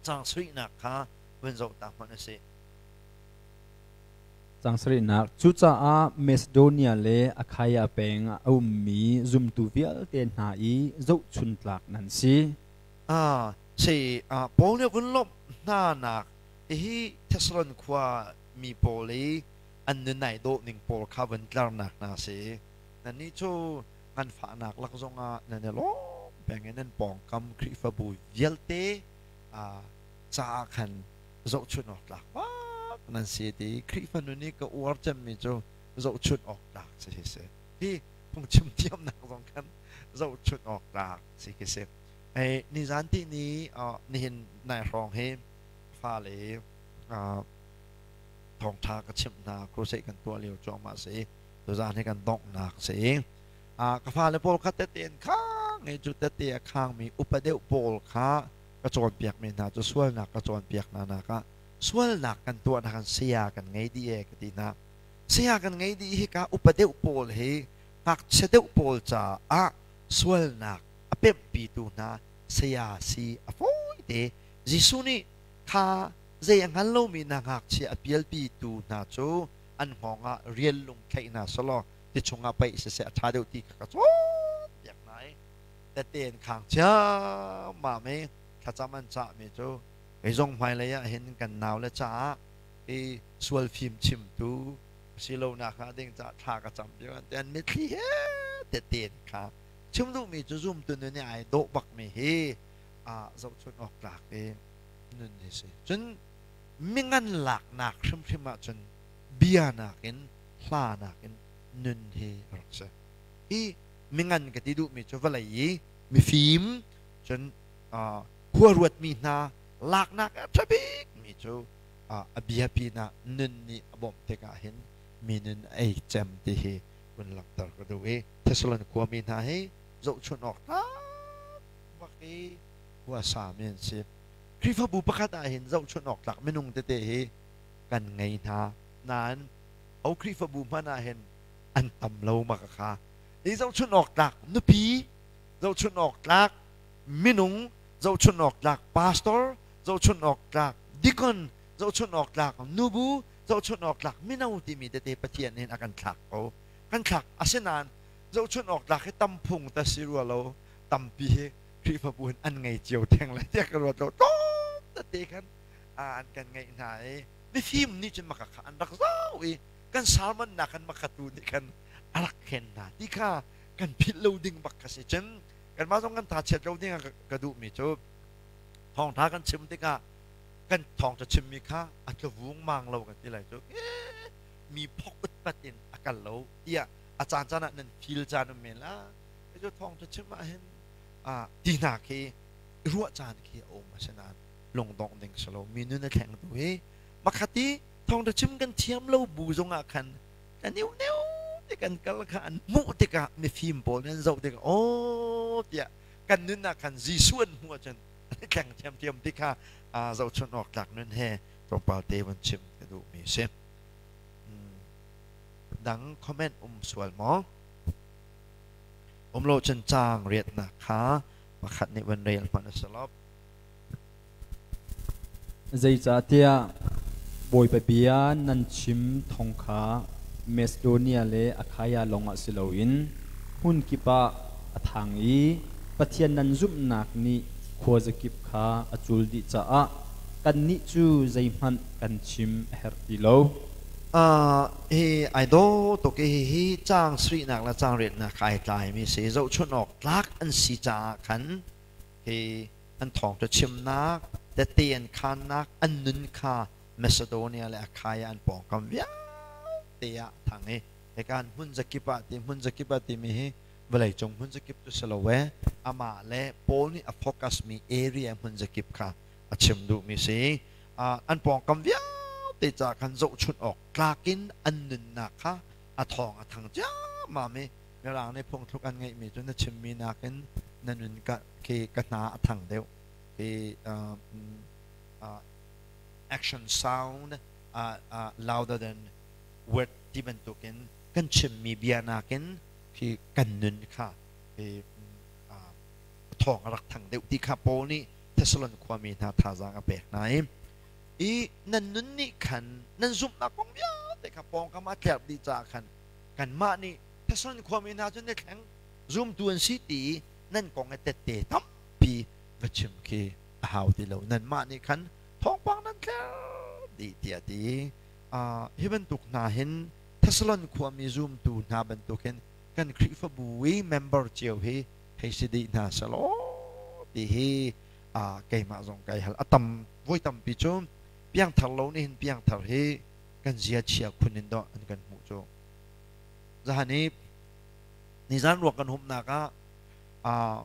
Speaker 2: Cang suihnak kha vun zoh ta hmanh a si.
Speaker 1: Caang sarihnak, Cucaah Macedonia le Akhaia peng ah a ummi zumtu vialte hna i zohchuntlak nan si.
Speaker 2: Si, Paul nih a vun lawmh hnanak hihi Thessalon khua mi pawl i an nun ai dawh ning pawl kha vun tlarnak hna si. Nannih cu nganfahnak lak zongah nan i lawm peng i nan pawngkam Khrihfabu vialte caah khan zohchunh awk tlak bak nan si ti Khrihfa nun i ka uar cemmi cu zohchunh awk tlak si hi si. Hi phungchim thiamnak zong khan zohchunh awk tlak si khi si. Ei nizan ti ni nihin nai hrawng hi fale thawngtha ka chimh hna crusade kan tuah lio cuahmah si. Tuzaan hi kan donghnak si. Ka fale pawl kha tete an khang i cu tete a khangmi upa deuh pawl kha ka cawnpiakmi hna cu sualnak ka cawnpiak hna nak ah sualnak kan tuahnak kan saya kan ngei dih e ka ti hna. Saya kan ngei dih hi ka upa deuh pawl hi ngakchia deuh pawl caah sualnak a pemhpitu hna saya si a fawi te. Jesuh nih kha zei a hngal lomi hna ngakchia a pialpitu hna cu an hngawng ah rial lung thlaih hna selaw ti chungah paih siseh a ṭha deuh ti kha ka cawnpiak hna i tete an khang ciammam i thlacam an cahmi cu kei zong hmailei ah hin kan naule caah i sual fim chimtu si lonak hnga ding caah thla ka cam lio an ti. An mitthli he tete an khang. Chim duhmi cu zumtu nun i ai dawh bakmi hi zohchun awk tlak i nun hi si. Cun mingan laknak hrimhrim ahcun bia nakin hla nakin nun hi a rak si. Hi mingan ka ti duhmi cu vawlei i mifim cun khua ruatmi hna laknak a ṭha bikmi cu a bia pinah nun nih a bawmh tikah hin mi nun a ei cem ti hi vun langhter ka duh i Thessalon khuami hna hi zohchunh awk tlak bak i khua sami an si. Khrihfabu pakhat ah hin zohchunh awk tlak minung tete hi kan ngei hna nain ho Khrihfabu hmanh ah hin an tam lo ma ka kha. I zohchunh awk tlak nupi, zohchunh awk tlak minung, zohchunh awk tlak pastor, zohchunh awk tlak deacon, zohchunh awk tlak nubu, zohchunh awk tlak mino timi tete Pathian hin a kan thlak ko. Kan thlak. Asinain zohchunh awk tlak hi tam phung ta si rua lo, tampi hi Khrihfabu hin an ngei cio theng lai tiah ka ruat lo. Tlawm tete khan an kan ngeih hna i mifim nih cun maka kha an rak zoh i kan sermon nak kan makatu nih khan a rak khen hna ti kha kan philh lo ding bak kha si. Cun kanmah zong kan tha chiat lo ding ah ka duhmi cu thawngtha kan chim tikah kan thawngtha chimmi kha a tluvung mang lo kan ti lai cu mi phok utpat in a kal lo tiah a caan caan ah nan feel caan um men la. Cu thawngtha chim ah hin ti hna khi ruah caan khi a um. Asinain lungdongh ding si lo, mi nun a thleng tu hi makhat i thawngtha chim kan thiam lo bu zongah khan kan neu neu ti kan kal kha an hmuh tikah, mifim pawl nih an zoh tikah aw tiah kan nun ah khan Jesuh an hmuh ahcun an i thleng thiamthiam ti kha zohchunh awk tlak nun he tlawmpal te vun chim ka duhmi a si. Dang comment um sual maw? Um lo cun caang riatnak kha pakhat nih van rel hmanh a si lo.
Speaker 1: Zeicahtiah Bawipa bia nan chim thawng kha Macedonia le Akhaia lawngah si loin hmun kip ah a thang i Pathian nan zumhnak nih khuazakip kha a cul dih caah kannih cu zeihmanh kan chim a herh ti lo.
Speaker 2: Hi ai dawh tuk i hihi caang sarihnak le caang riatnak ai tlaimi si. Zohchunh awk tlak an si caah khan hi an thawngṭha chimnak, tette an khaannak, an nun kha Macedonia le Akhaia an pawngkam vialte ah a thang i hika hmun zakip ah ti hmun zakip ah timi hi vawleicung hmun zakip cu si lo e, amah le Paul nih a focus mi area hmun zakip kha a chim duhmi si. An pawngkam vialte ca khan zohchunh awk tlak in an nunnak kha a thawng a thang ciammam i Mirang nih phungthluk an ngeihmi cu na chimmi nakin na nun ka khi ka hna a thang deuh hi, action sound louder than word ti bantukin kan chimmi bia nakin khi kan nun kha hi thawng a rak thang deuh ti kha Paul nih Thessalon khuami hna thazaang a pek hna i nan nun nih khan nan zumhnak kong vialte Te kha pawngkam a tlerh dih caah khan kanmah nih Thessalon khuami hna cu na thleng zumtu an si ti i nan kong i tette tampi va chim khi a hau ti lo. Nanmah nih khan thawngpang nan tler dih tiah a ti. Hi bantuk hna hin Thessalon khuami zumtu hna bantukin kan Khrihfabu i member cio hi hei si dih hna selaw ti hi keimah zong kai hal. A tam voi tampi cu piangthar lo nih hin piangthar hi kan zia chia khun in dawh an kan hmuh cu. Zahan i nizan ruak kan humnak ah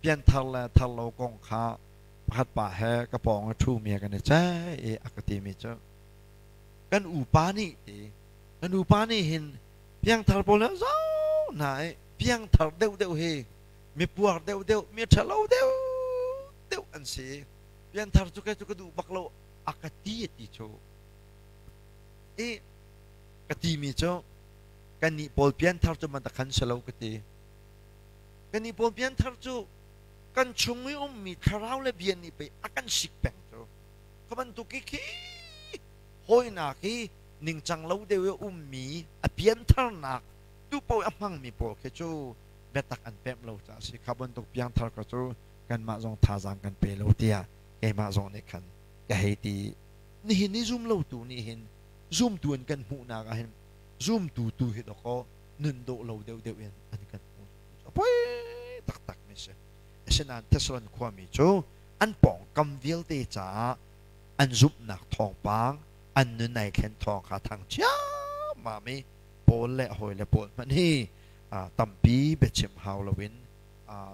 Speaker 2: pianthar le thar lo kong kha pakhat pa he ka pawng a ṭhu mi kan i ceih i a ka timi cu kan upa nih ti kan upa nih hin piangthar pawl hi zau hna i piangthar deuhdeuh hi mi puar deuhdeuh mi ṭhalo deuhdeuh an si. Pianthar cu kei cu ka duh bak lo a ka ti a ti cu. I ka timi cu kannih pawl pianthar cu man khan si lo ka ti. Kannih pawl pianthar cu kan chung i ummi thlarau le bia nih pei a kan sik peng cu. Kha bantuk i khi hawinak hi ningcang lo deuh i ummi a piantharnak duhpaoh a hmangmi pawl khi cu biatak an pemh lo caah si. Kha bantuk piangthar kha cu kanmah zong thazaang kan pe lo tiah keimah zong nih khan ka hei ti. Nihin i zum lotu nih hin zumtu an kan hmuhnak ah hin zumtu tu hi dawkaw nun dawh lo deuhdeuh in an kan hmu. A poi taktak mi si. Asinain Thessalon khuami cu an pawngkam vialte caah an zumhnak thawngpang an nun ai thlen thawng kha thang ciammam i Paul le a hawile pawl hmanh hi tampi biachim hau loin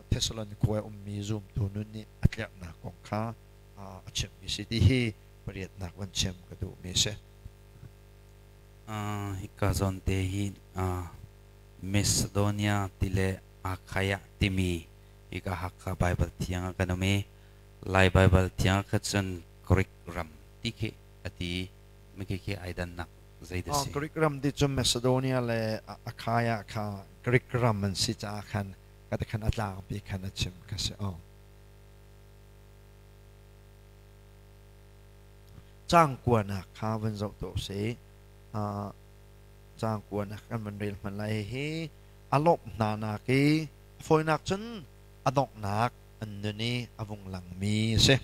Speaker 2: Thessalon khua ummi zumtu nun nih a tlerhnak kong kha a chimmi si ti hi pariatnak van chim ka duhmi a si.
Speaker 3: Hika zawn te hi Macedonia ti le Achaia timi hika Hakha Baibal thiang ah kan um i Lai Baibal thiang ah kha cun Greek ram ti khi a ti mi khi khi ai dannak zei dah si?
Speaker 2: Greek ram ti cu Macedonia le Achaia kha Greek ram an si caah khan ka khan a tlangpi khan a chim kha si. Caang kuanak kha van zoh tuah usih. Caang kuanak kan van rel hmanh lai. Hihi a lawmh hna nak i fawinak cun a donghnak an nun i a vung langmi a si.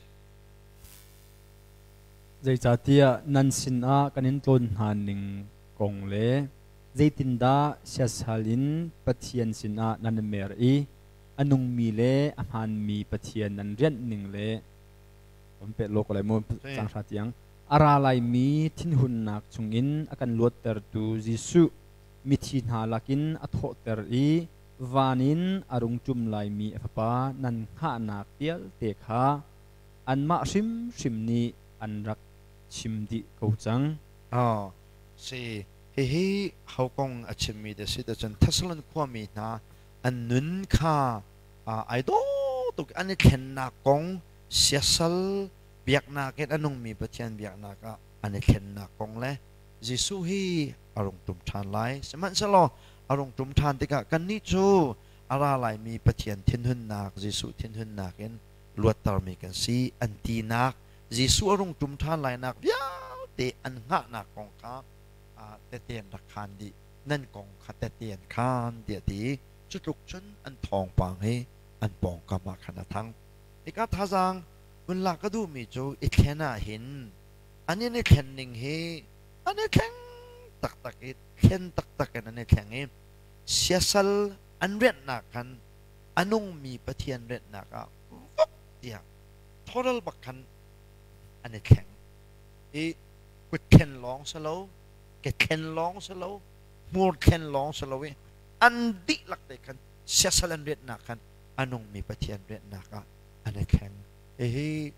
Speaker 1: Zeicahtiah nan sinah kan in tlawn hna ning kong le zeitindah siasal in Pathian sinah nan i mer i a nungmi le a hmaanmi Pathian nan rianh ning le um peh law ko lai mu cang hra tiang a ra laimi thinhunnak chungin a kan luattertu Jesuh mithi hna lakin a thawhter i van in a rung ṭum laimi a Fapa nan hngahnak vialte kha anmah hrimhrim nih an rak chim dih ko cang.
Speaker 2: Si, hihi ho kong a chimmi dah si cun Thessalon khuami hna an nun kha ai dawh tuk an i thlennak kong siasal biaknak in a nungmi Pathian biaknak ah an i thlennak kong le Jesuh hi a rung ṭum ṭhan lai. Sihmanhsehlaw a rung ṭum ṭhan tikah kannih cu a ra laimi Pathian thinhunnak, Jesuh thinhunnak in luattermi kan si an tinak, Jesuh a rung ṭum ṭhan lainak vialte an hngahnak kong kha tehte an rak khaan dih. Nan kong kha tehte an khaan tiah a ti i cu tluk cun an thawngpang hi an pawngkam ah khan a thang. Hika thazaang vun lak ka duhmi cu i thlen ah hin an in i thlen ning hi an i thleng taktak i thlen taktak in an i thleng i siasal an rianhnak khan a nungmi Pathian rianhnak ah vok tiah total bak khan an i thleng i kut thlen lawng si lo ke thlen lawng si lo hmur thlen lawng si lo i an dihlak te khan siasal an rianhnak khan a nungmi Pathian rianhnak ah an i thleng. Hihi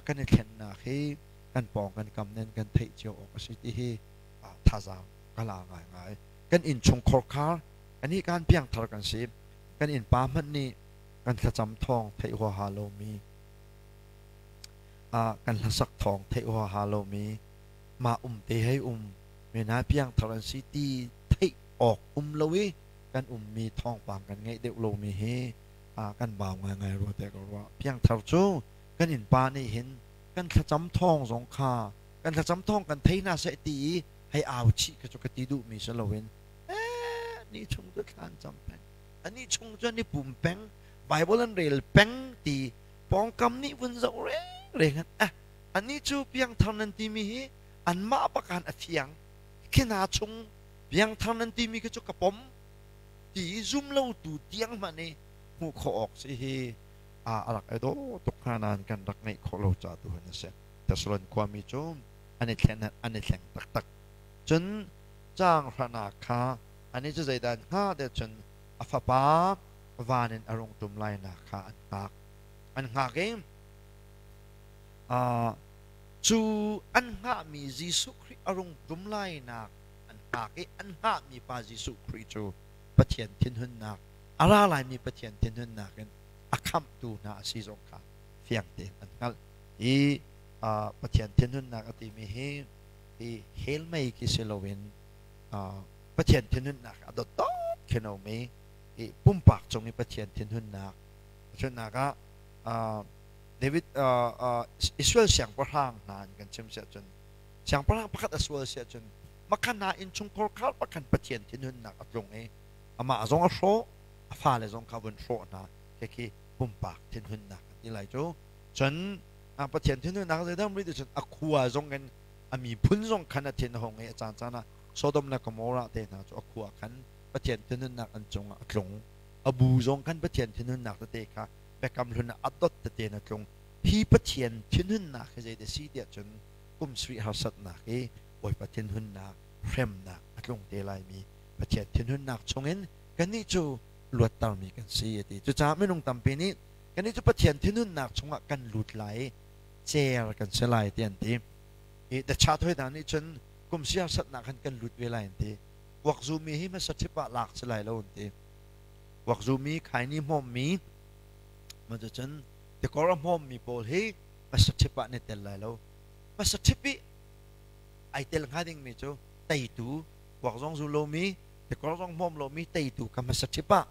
Speaker 2: kan i thlennak hi kan pawng kan kam nen kan theih cio awk a si ti hi thazaang ka la ngaingai. Kan innchung khorkhar kan hi kan piangthar kan si. Kan innpa hmanh nih kan thlacam thawng theih huaha lomi kan hlasak thawng theih huaha lomi mah um te hei um mena piangthar an si ti theih awk um lo i kan ummi thawngpang kan ngeih deuh lomi hi kan bau ngaingai rua te ka ruah. Piangthar cu kan innpa nih hin kan thlacam thawng zong kha kan thlacam thawng kan thei hna seh ti i Hei au chih kha cu ka ti duhmi si loin ni chung cu thla an cam peng, ani chung cu an i pum peng, Bible an rel peng ti pawngkam nih vun zoh rengreng an eh ani cu piangthar nan timi hi anmah bakan a fiang khi hna chung piangthar nan timi khi cu ka pom ti zum lo tu tiang hmanh i hmuh khawh awk si hi a rak i dawh tuk hnga nain kan rak ngeih khawh lo ca tu hin a si. Thessalon khuami cu an i thlen an i thleng taktak. Cun caang hranak kha ani cu zeidah an hngah tiah cun a fapa van in a rung ṭum lainak kha an hngak. An hngak i cu an hngahmi Jesuh Khrih a rung ṭum lainak an hngak i an hngahmi pa Jesuh Khrih cu Pathian thinhunnak a ra laimi Pathian thinhunnak in a khamhtu hna a si zong kha fiang tein an hngalh. Hi Pathian thinhunnak a timi hi hi hell mei khi si loin Pathian thinhunnak a dotdot khin a um i pumpak cung i Pathian thinhunnak chunnak ah David Israel siangpahrang hna in kan chim siah cun siangpahrang pakhat a sual siah cun makhan hna innchungkhar khar pakhan Pathian thinhunnak a tlung i amah zong a hrawh, a fale zong kha vun hrawh hna. Khi pumpak thinhunnak an ti lai cu. Cun Pathian thinhunnak zeidang rih cun a khua zong in a miphun zong khan a thin a hung i a caan caan ah Sodom le Gomorrah te hna cu a khua khan Pathian thinhunnak an cungah a tlung. A bu zong khan Pathian thinhunnak tete kha biakam hlun ah a dot tete in a tlung. Hi Pathian thinhunnak hi zeidah si tiah cun kum sarih harsatnak i Bawipa thinhunnak hremnak a tlung te laimi Pathian thinhunnak chungin kannih cu luattermi kan si a ti. Cucaah minung tampi nih kannih cu Pathian thinhunnak chungah kan lut lai i cer kan si lai ti an ti. I the chat hoi hna nih cun kum siasatnak khan kan lut ve lai an ti. Kuakzumi hi hmasa ṭhip ah lak si lai lo an ti. Kuakzumi khaini hmawmmi cun tikor a hmawmmi pawl hi hmasa ṭhip ah an i tel lai lo. Hmasa ṭhip i ai tel hnga dingmi cu teitu kuak zong zu lomi tikor zong hmawm lomi teitu kha hmasa ṭhip ah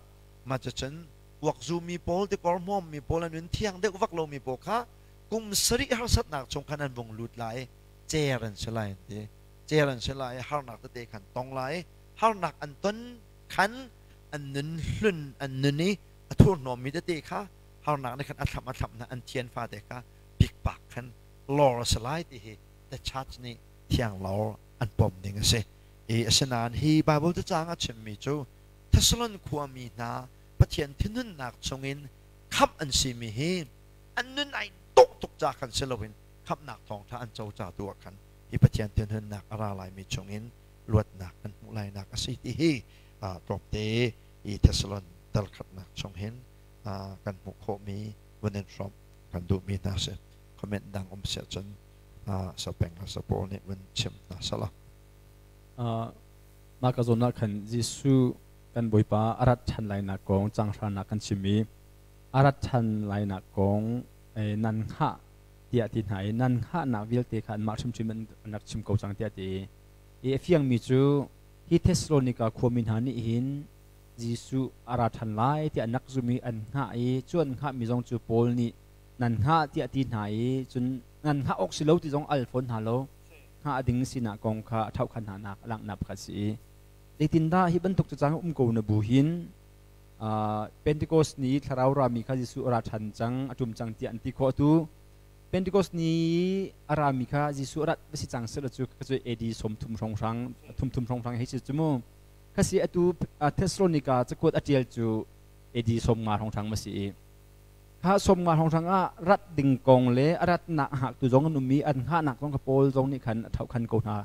Speaker 2: mah cucun kuak zumi pawl tikor hmawmmi pawl an nun thiang deuh vak lomi pawl kha kum sarih harsatnak chung khan an vung lut lai, cer an si lai an ti. Cer an si lai, harnak tete khan tong lai. Harnak an ton khan an nun hlun an nun i a thurhnawmmi tete kha harnak nih khan a thlamh a thlamh hna, an thian fate kha pikpak khan lor a si lai ti hi the church nih thiang lor an pom ding a si. I asinain hi Bible cacang a chimmi cu Thessalon khuami hna Pathian thinhunnak chungin khamh an simi hi an nun ai dawh tuk ca khan si loin khamhnak thawngṭha an co ca tu ah khan hi Pathian thinhunnak a ra laimi chungin luatnak an hmuh lainak a si ti hi tlawmte i Thessalon dal khatnak chung hin kan hmuh khawhmi vun in hrawmh kan duhmi hna si. Comment dang um siah cun sapeng le sapawl nih vun chim hna sala.
Speaker 1: Mah ka zawn ah khan Jesuh kan Bawipa a rat ṭhan lainak kong caanghranak kan chim i a rat ṭhan lainak kong nan hngah tiah ti hna i nan hngahnak vialte kha anmah hrimhrim an rak chim ko cang tiah ti i a fiangmi cu hi Thessalonika khuami hna nih hin Jesuh a ra ṭhan lai tiah an rak zum i an hngah i cu an hngahmi zong cu Paul nih nan hngah tiah ti hna i cun nan hngah awk si lo ti zong al fawn hna lo, hngah ding sinak kong kha a ṭhauhkhan hnanak a langhnak pakhat si i zeitindah hi bantuk cu cang um ko na bu hin Pentecost ni thlarau rami kha Jesuh a ra ṭhan cang, a ṭum cang tiah an ti khawh. Atu Pentecost ni a rami kha Jesuh a rat va si cang seh cu cu AD 30 hrawnghrang thum thum hrawnghrang hei si cu mu. Khasi atu Thessalonica cakuat a ṭial cu AD 50 hrawnghrang ma si i kha 50 hrawnghrang ah rat ding kong le a ratnak hngaktu zong an um i an hngahnak zong kha Paul zong nih khan a ṭhauhkhan ko hna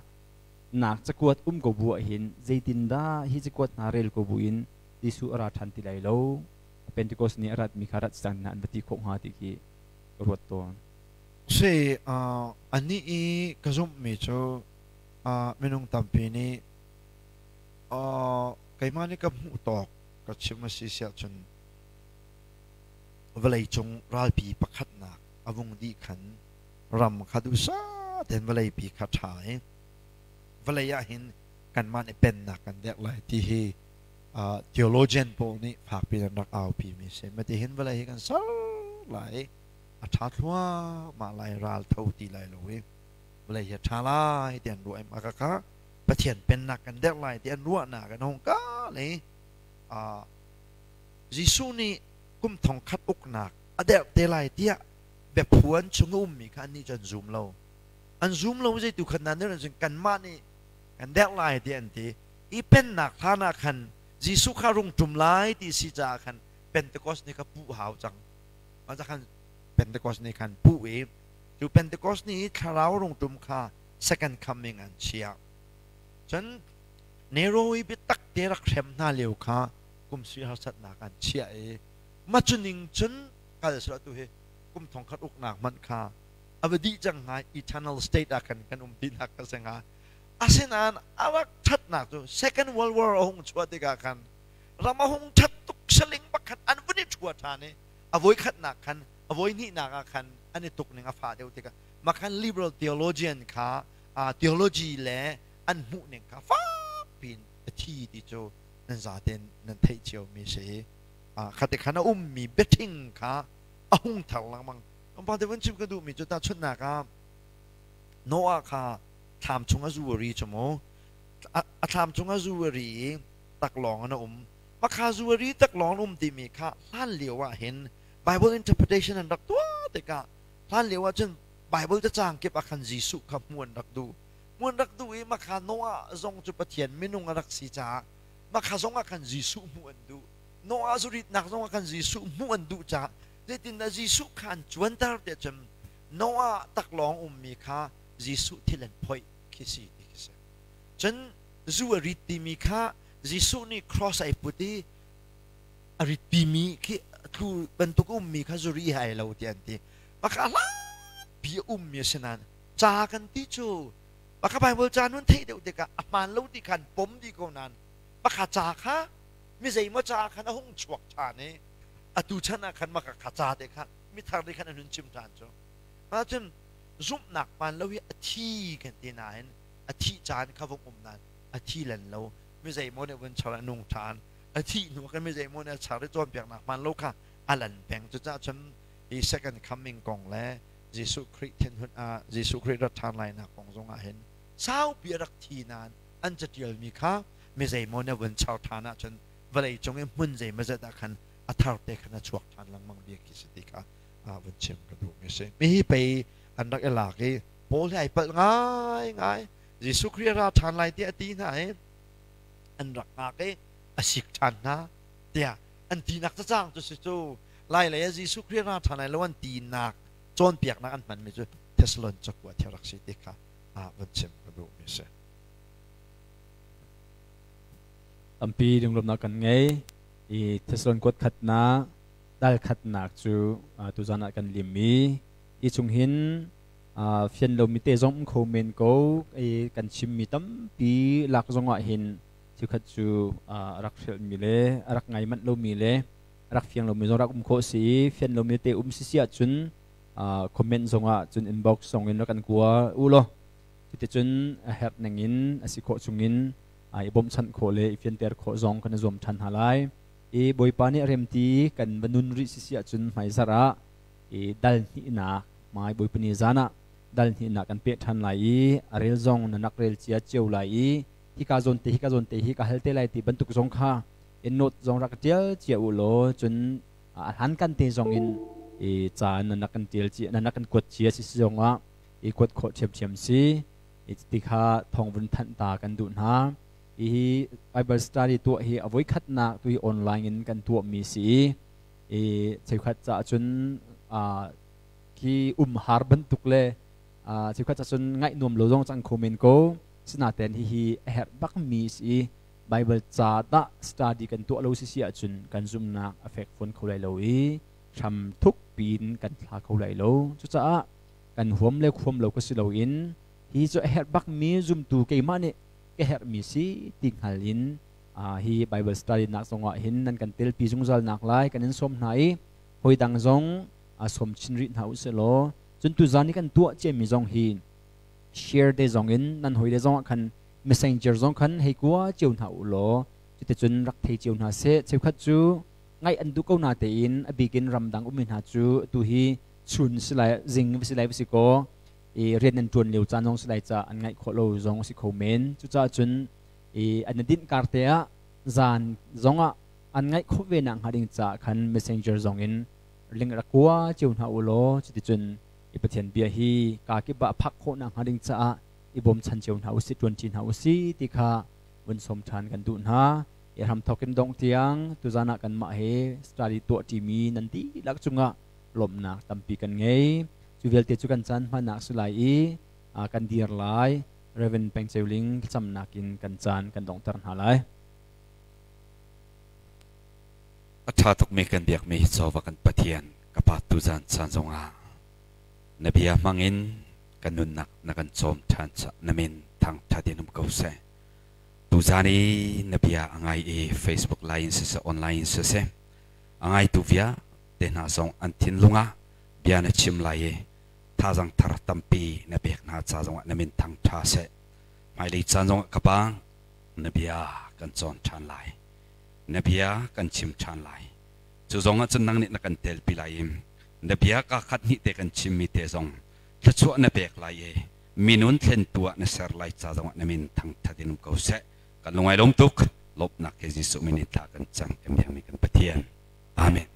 Speaker 1: nak cakuat um ko bu ah hin zeitindah hi cakuat hna rel ko bu in Jesuh a ra ṭhan ti lai lo, Pentecost ni a ratmi kha rat cang hna an va ti khawh hnga ti khi ka ruat tawn.
Speaker 2: Si, anih i ka zumhmi cu minung tampi nih keimah nih ka hmuh tawk ka chim a si siah cun vawleicung ralpi pakhatnak a vung dih khan ram kha duhsah tein vawleipi kha ṭha i vawlei ah hin kanmah nih pennak kan derh lai ti hi theologian pawl nih fakpi in an rak aupi mi si. Mati hin vawlei hi kan ser lai, a ṭha thluahmah lai, ral tho ti lai lo i vawlei hi a ṭha lai ti an ruah i mah kha Pathian pennak kan derh lai ti an ruahnak an hung ka le Jesuh nih kum thong khat uknak a derh te lai tiah biaphuan chung a ummi kha annih cu an zum lo. An zum lo zeitu khan nan cun kanmah nih kan derh lai tiah an ti. I pennak hlan ah khan Jesuh kha rung ṭum lai ti si caah khan Pentecost ni kha puh hau cang. Mah khan Pentecost ni khan puh i cu Pentecost ni i thlarau rung ṭum kha second coming an chiah. Cun Nero i biatak te rak hrem hna lio kha kum sui harsatnak an chiah i mah cu ning cun kal sila tu hi kum thong khat uknak hmanh kha a va dih cang hnga eternal state ah khan kan um ti nak ka si hnga. Asinain a rak ṭhatnak cu Second World War a hung chuah tikah khan ram a hung ṭhat tuk saling bak khan an vun i ṭhua ṭhan i a voikhatnak khan a voihnihnak ah khan an i tuk ning a fah deuh tikah mah khan liberal theologian kha theology le an hmuh ning kha fak piin a thi ti cu nan zaten nan theih cio mi si. Khate khan a ummi biaṭhing kha a hung thar lengmang. Tlawmpal te vun chim ka duhmi cu tahchunhnak ah Noah kha thlam chung a zu a ri cu mu. A thlam chung a zu a ri i taklawng in a um. Makha zu a ri taklawng in um timi kha hlan lio ah hin Bible interpretation an rak tuah tikah hlan lio ah cun Bible cacang kip ah khan Jesuh kha hmuh an rak duh. Hmuh an rak duh i makha Noah zong cu Pathian minung a rak si caah makha zong ah khan Jesuh hmuh an duh. Noah zuritnak zong ah khan Jesuh hmuh an duh caah zeitindah Jesuh kha an cuanter tiah cun Noah taklawng ummi kha Jesuh thil an phoih khi si ti khi si. Cun zu a rit timi kha Jesuh nih cross ai put i a rit pimi khi tlu bantuk ummi kha zuri hai lo ti an ti. Maka hlatpi a ummi a si nain ca kan ti cu maka Bible ca nun theih deuh tikah a hmaan lo ti khan pom dih ko nain maka ca kha mi zeimaw ca khan a hung chuak ṭhan i atu chan ah khan maka kha ca te kha mithar nih khan an hun chim ṭhan cu. Mah cun zumhnak hmaan lo hi a thi kan ti nain a thih caan kha vung um nain a thi len lo mi zeimaw nih vun char a nung ṭhan a thih hnu kan mi zeimaw nih a char i cawnpiaknak hmaan lo kha a lan peng. Cucaah cun hi second coming kong le Jesuh Khrih thinhun ah Jesuh Khrih rat ṭhan lainak kong zong ah hin saupi a rak thi nain an caṭialmi kha mi zeimaw nih vun char ṭhan ahcun vawlei cung i hmun zeimawzat ah khan a thar te khan a chuak ṭhan lengmang bia khi si ti kha vun chim ka duhmi a si. Mi hi pei an rak i lak i Paul hi ai palh ngaingai. Jesuh Khrih a ra ṭhan lai tiah a ti hna i an rak ngak i a sik ṭhan hna tiah an tinak cacang cu si cu lai lei ah Jesuh Khrih ra ṭhan lai lo an tinak cawnpiaknak an hmanmi cu Thessalon cakuat hi rak si ti kha vun chim ka duhmi a si.
Speaker 1: Tampi lunglawmhnak kan ngei i Thessalon kuat khatnak dal khatnak cu tuzan ah kan lim i hi chung hin fian lomi te zong um kho men ko i kan chimmi tampi lak zongah hin chiukhat cu rak hrelhmi le a rak ngai manh lomi le rak fiang lomi zong rak um khawh si i fian lomi te um si si ahcun comment zongah cun inbox zong in rak kan kua u law cuticun a herh ning in a si khawh chungin i bawmhchanh khawh le i fianter khawh zong kan i zuam ṭhan hna lai. I Bawipa nih a remti kan va nun rih si si ahcun hmaizarh ah i dal hnihnak mai Bawipa ni zan ah dal hnihnak kan peh ṭhan lai i a rel zong nan rak rel cia cio lai i hika zawn te hika zawn te hi ka hal te lai ti bantuk zong kha in note zong rak ṭial cia u law cun a hlan kan te zong in i ca nan rak kan ṭial cia nan rak kan kuat cia si si zong ah i kuat khawh ṭhiamṭhiam si i ti kha thawng vun thanh ta kan duh hna. Hihi Bible study tuah hi a voikhatnak tu hi online in kan tuahmi si i i cheukhat caah cun khi umhar bantuk le cheukhat caah cun ngaih nuam lo zong cang kho men ko. Sinain hihi a herh bakmi si i Bible ca dah study kan tuah lo si si ahcun kan zumhnak a fek fawn kho lai lo i hram thuk piin kan thla kho lai lo. Cucaah kan huam le huam lo ka si loin hi cu a herh bakmi zumtu keimah nih ka herhmi si ti hngal in hi Bible study nak zongah hin nan kan telpi zungzal nak lai kan in sawm hna i hawi dang zong sawm chin rih hna u sih law cun tuzan i kan tuah ciami zong hi share te zong in nan hawi le zong ah khan messenger zong khan hei kua cio hna u law cuticun rak thei cio hna seh. Cheukhat cu ngaih an duh ko na tein a bikin ramdang ummi hna cu tu hi chun si lai zing si lai si kaw I rian nan ṭuan lio caan zong si lai ca an ngaih khawh lo zong a si kho men. Cucaah cun i an dinh kar te ah zan zongah an ngaih khawh ve nak hnga ding caah khan messenger zong in link rak kua cio hna u law, cuticun i Pathian bia hi ka kip ah phak khawh nak hnga ding caah i bawmchan cio hna usih, ṭuanṭi hna usih ti kha vun sawm ṭhan kan duh hna. I hramthawk in dongh tiang tuzan ah kanmah he study tuah ṭimi nan dihlak cungah lawmhnak tampi kan ngei. Cu vialte cu kan caan hmannak si lai i kan dir lai. Reverend Peng Ceu Ling thlacamnak in kan caan kan donghter hna lai.
Speaker 3: A ṭha tukmi kan biakmi Jehovah kan Pathian, ka Pa, tuzan caan zongah na bia hmangin kan nunnak na kan cawm ṭhan caah na min thangṭhat in um ko seh. Tuzan i na bia a ngai i Facebook line in siseh, online in siseh, a ngaitu vialte hna zong an thinlung ah bia na chim lai i thazaang thar tampi na pek hna ca zongah na min thangṭha seh. Hmailei caan zongah ka Pa, na bia kan cawn ṭhan lai. Na bia kan chim ṭhan lai. Cu zongah cun nang nih na kan telpi lai i na bia kaa khat hnih te kan chimmi te zong thluachuah na pek lai i minun thlentu ah na ser lai ca zongah na min thangṭhat in um ko seh. Kan lungai lawm tuk. Lawmhnak he Jesuh min in thla kan cam. Kan biakmi kan Pathian. Amen.